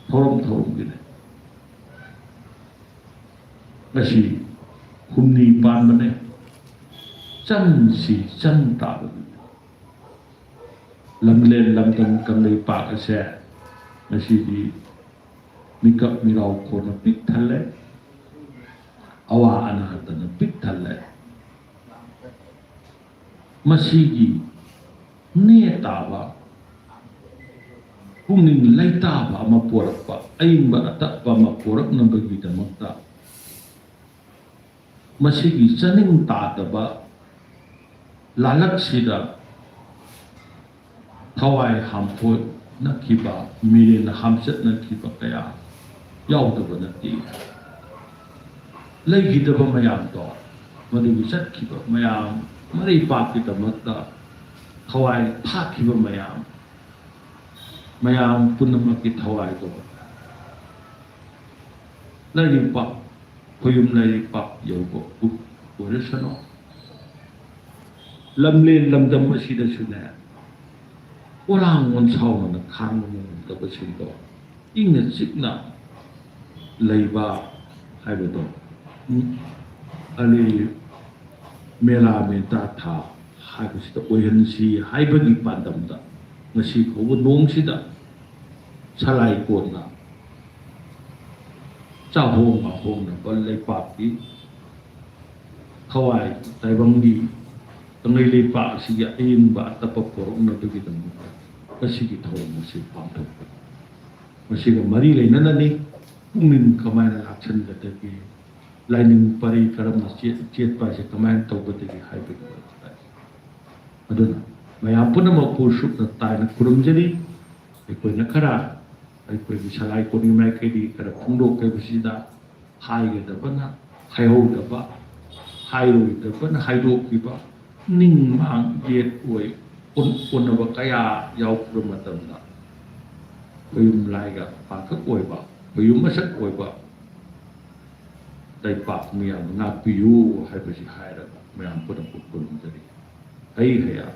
ꯊꯧꯔꯝ ꯊꯧꯔꯝꯒꯤꯅꯦ꯫ ꯉꯁꯤ ꯍꯨꯝꯅꯤ ꯄꯥꯟꯕꯅꯦ꯫ ꯆꯪꯁꯤ ꯆꯪ ꯇꯥꯕꯅꯤ꯫ ꯂꯝꯂꯦꯟ ꯂꯝꯗꯝ ꯀꯪꯂꯩꯄꯥꯛ ꯑꯁꯦ ꯉꯁꯤꯗꯤ ꯃꯤꯀꯞ ꯃꯤꯔꯥꯎ ꯈꯣꯟꯅ ꯄꯤꯛ ꯊꯜꯂꯦ, ꯑꯋꯥ ꯑꯅꯥꯇꯅ ꯄꯤꯛ ꯊꯜꯂꯦ꯫ ꯃꯁꯤꯒꯤ ꯅꯦ ꯇꯥꯕ, ꯄꯨꯛꯅꯤꯡ ꯂꯩꯇꯥꯕ ꯑꯃ ꯄꯣꯔꯛꯄ, ꯑꯏꯪꯕ ꯑꯇꯞꯄ ꯑꯃ ꯄꯣꯔꯛꯅꯕꯒꯤꯗꯃꯛꯇ ꯃꯁꯤꯒꯤ ꯆꯥꯅꯤꯡ ꯇꯥꯗꯕ ꯂꯥꯂꯛꯁꯤꯗ ꯊꯋꯥꯏ ꯍꯥꯝꯊꯣꯛꯅꯈꯤꯕ, ꯃꯤꯔꯦꯟ ꯍꯥꯝꯆꯠꯅꯈꯤꯕ ꯀꯌꯥ ꯌꯥꯎꯗꯕ ꯅꯠꯇꯦ꯫ ꯂꯩꯈꯤꯗꯕ ꯃꯌꯥꯝꯗꯣ, ꯃꯗꯨꯒꯤ ꯆꯠꯈꯤꯕ ꯃꯌꯥꯝ, ꯃꯔꯩꯄꯥꯛꯀꯤꯗꯃꯛꯇ ꯊꯋꯥꯏ ꯊꯥꯛꯈꯤꯕ ꯃꯌꯥꯝ, ꯃꯌꯥꯝ ꯄꯨꯝꯅꯃꯛꯀꯤ ꯊꯋꯥꯏꯗꯣ ꯂꯥꯏꯔꯤꯛ ꯄꯥꯎ, ꯈꯣꯌꯨꯝ ꯂꯥꯏꯔꯤꯛ ꯄꯥꯎ ꯌꯧꯕ ꯑꯣꯏꯔꯁꯅꯨ꯫ ꯂꯝꯂꯦꯟ ꯂꯝꯗꯝ ꯑꯁꯤꯗꯁꯨꯅꯦ, ꯑꯣꯂꯥꯡ ꯑꯣꯟꯁꯥꯎꯅꯅ ꯈꯥꯡꯕ ꯉꯝꯗꯕꯁꯤꯡꯗꯣ ꯏꯪꯅ ꯆꯤꯛꯅ ꯂꯩꯕ ꯍꯥꯏꯕꯗꯣ, ꯎꯝ, ꯑꯗꯩ ꯃꯦꯂꯥ ꯃꯦꯟꯇꯥ ꯊꯥ ꯍꯥꯏꯕꯁꯤꯗ ꯑꯣꯏꯍꯟꯁꯤ ꯍꯥꯏꯕꯒꯤ ꯄꯥꯟꯗꯝꯗ ꯉꯁꯤ ꯐꯥꯎꯕ ꯅꯣꯡꯁꯤꯗ ꯁꯂꯥꯏ ꯀꯣꯟꯅ ꯆꯥꯍꯣꯡ ꯉꯥꯍꯣꯡꯅꯕ ꯂꯩꯄꯥꯛꯀꯤ ꯊꯋꯥꯏ ꯇꯥꯏꯕꯪꯒꯤ ꯀꯪꯂꯩ ꯂꯩꯄꯥꯛ ꯑꯁꯤꯒꯤ ꯑꯏꯪꯕ ꯑꯇꯞꯄ ꯄꯣꯔꯛꯅꯕꯒꯤꯗꯃꯛꯇ ꯉꯁꯤꯒꯤ ꯊꯧꯔꯝ ꯑꯁꯤ ꯄꯥꯡꯊꯣꯛꯄꯅꯤ꯫ ꯃꯁꯤꯒ ꯃꯔꯤ ꯂꯩꯅꯅꯅꯤ ꯄꯨꯛꯅꯤꯡ ꯀꯃꯥꯏꯅ ꯂꯥꯛꯁꯟꯒꯗꯒꯦ, ꯂꯥꯏꯅꯤꯡ ꯄꯔꯤ ꯀꯔꯝꯅ ꯆꯦꯠ-, ꯆꯦꯠꯄ ꯍꯥꯏꯁꯦ ꯀꯃꯥꯏꯅ ꯇꯧꯒꯗꯒꯦ ꯍꯥꯏꯕꯒꯤ ꯋꯥꯔꯤ꯫ ꯑꯗꯨꯅ ꯃꯌꯥꯝ ꯄꯨꯝꯅꯃꯛꯄꯨ ꯁꯨꯞꯅ ꯇꯥꯏꯅ ꯈꯨꯔꯨꯝꯖꯔꯤ꯫ ꯑꯩꯈꯣꯏꯅ ꯈꯔ, ꯑꯩꯈꯣꯏꯒꯤ ꯁꯂꯥꯏ ꯀꯣꯟꯒꯤ ꯃꯥꯏꯀꯩꯗꯒꯤ ꯈꯔ ꯐꯣꯡꯗꯣꯛꯈꯤꯕꯁꯤꯗ ꯍꯥꯏꯒꯗꯕꯅ ꯍꯥꯏꯍꯧꯗꯕ, ꯍꯥꯏꯔꯣꯏꯗꯕꯅ ꯍꯥꯏꯗꯣꯛꯈꯤꯕ, ꯅꯤꯡ ꯃꯥꯡ ꯌꯦꯠ ꯑꯣꯏ ꯑꯣꯟ-, ꯑꯣꯟꯅꯕ ꯀꯌꯥ ꯌꯥꯎꯈꯤꯕ ꯃꯇꯝꯗ ꯈꯣꯌꯨꯝ ꯂꯥꯏꯒ ꯄꯥꯡꯊꯛ ꯑꯣꯏꯕ, ꯈꯣꯌꯨꯝ ꯃꯁꯛ ꯑꯣꯏꯕ ꯂꯩꯄꯥꯛ ꯃꯤꯌꯥꯝ ꯉꯥꯛꯄꯤꯌꯨ ꯍꯥꯏꯕꯁꯤ ꯍꯥꯏꯔꯒ ꯃꯌꯥꯝ ꯄꯨꯝꯅꯃꯛꯄꯨ ꯈꯨꯔꯨꯝꯖꯔꯤ꯫ ꯍꯩ ꯍꯌꯥ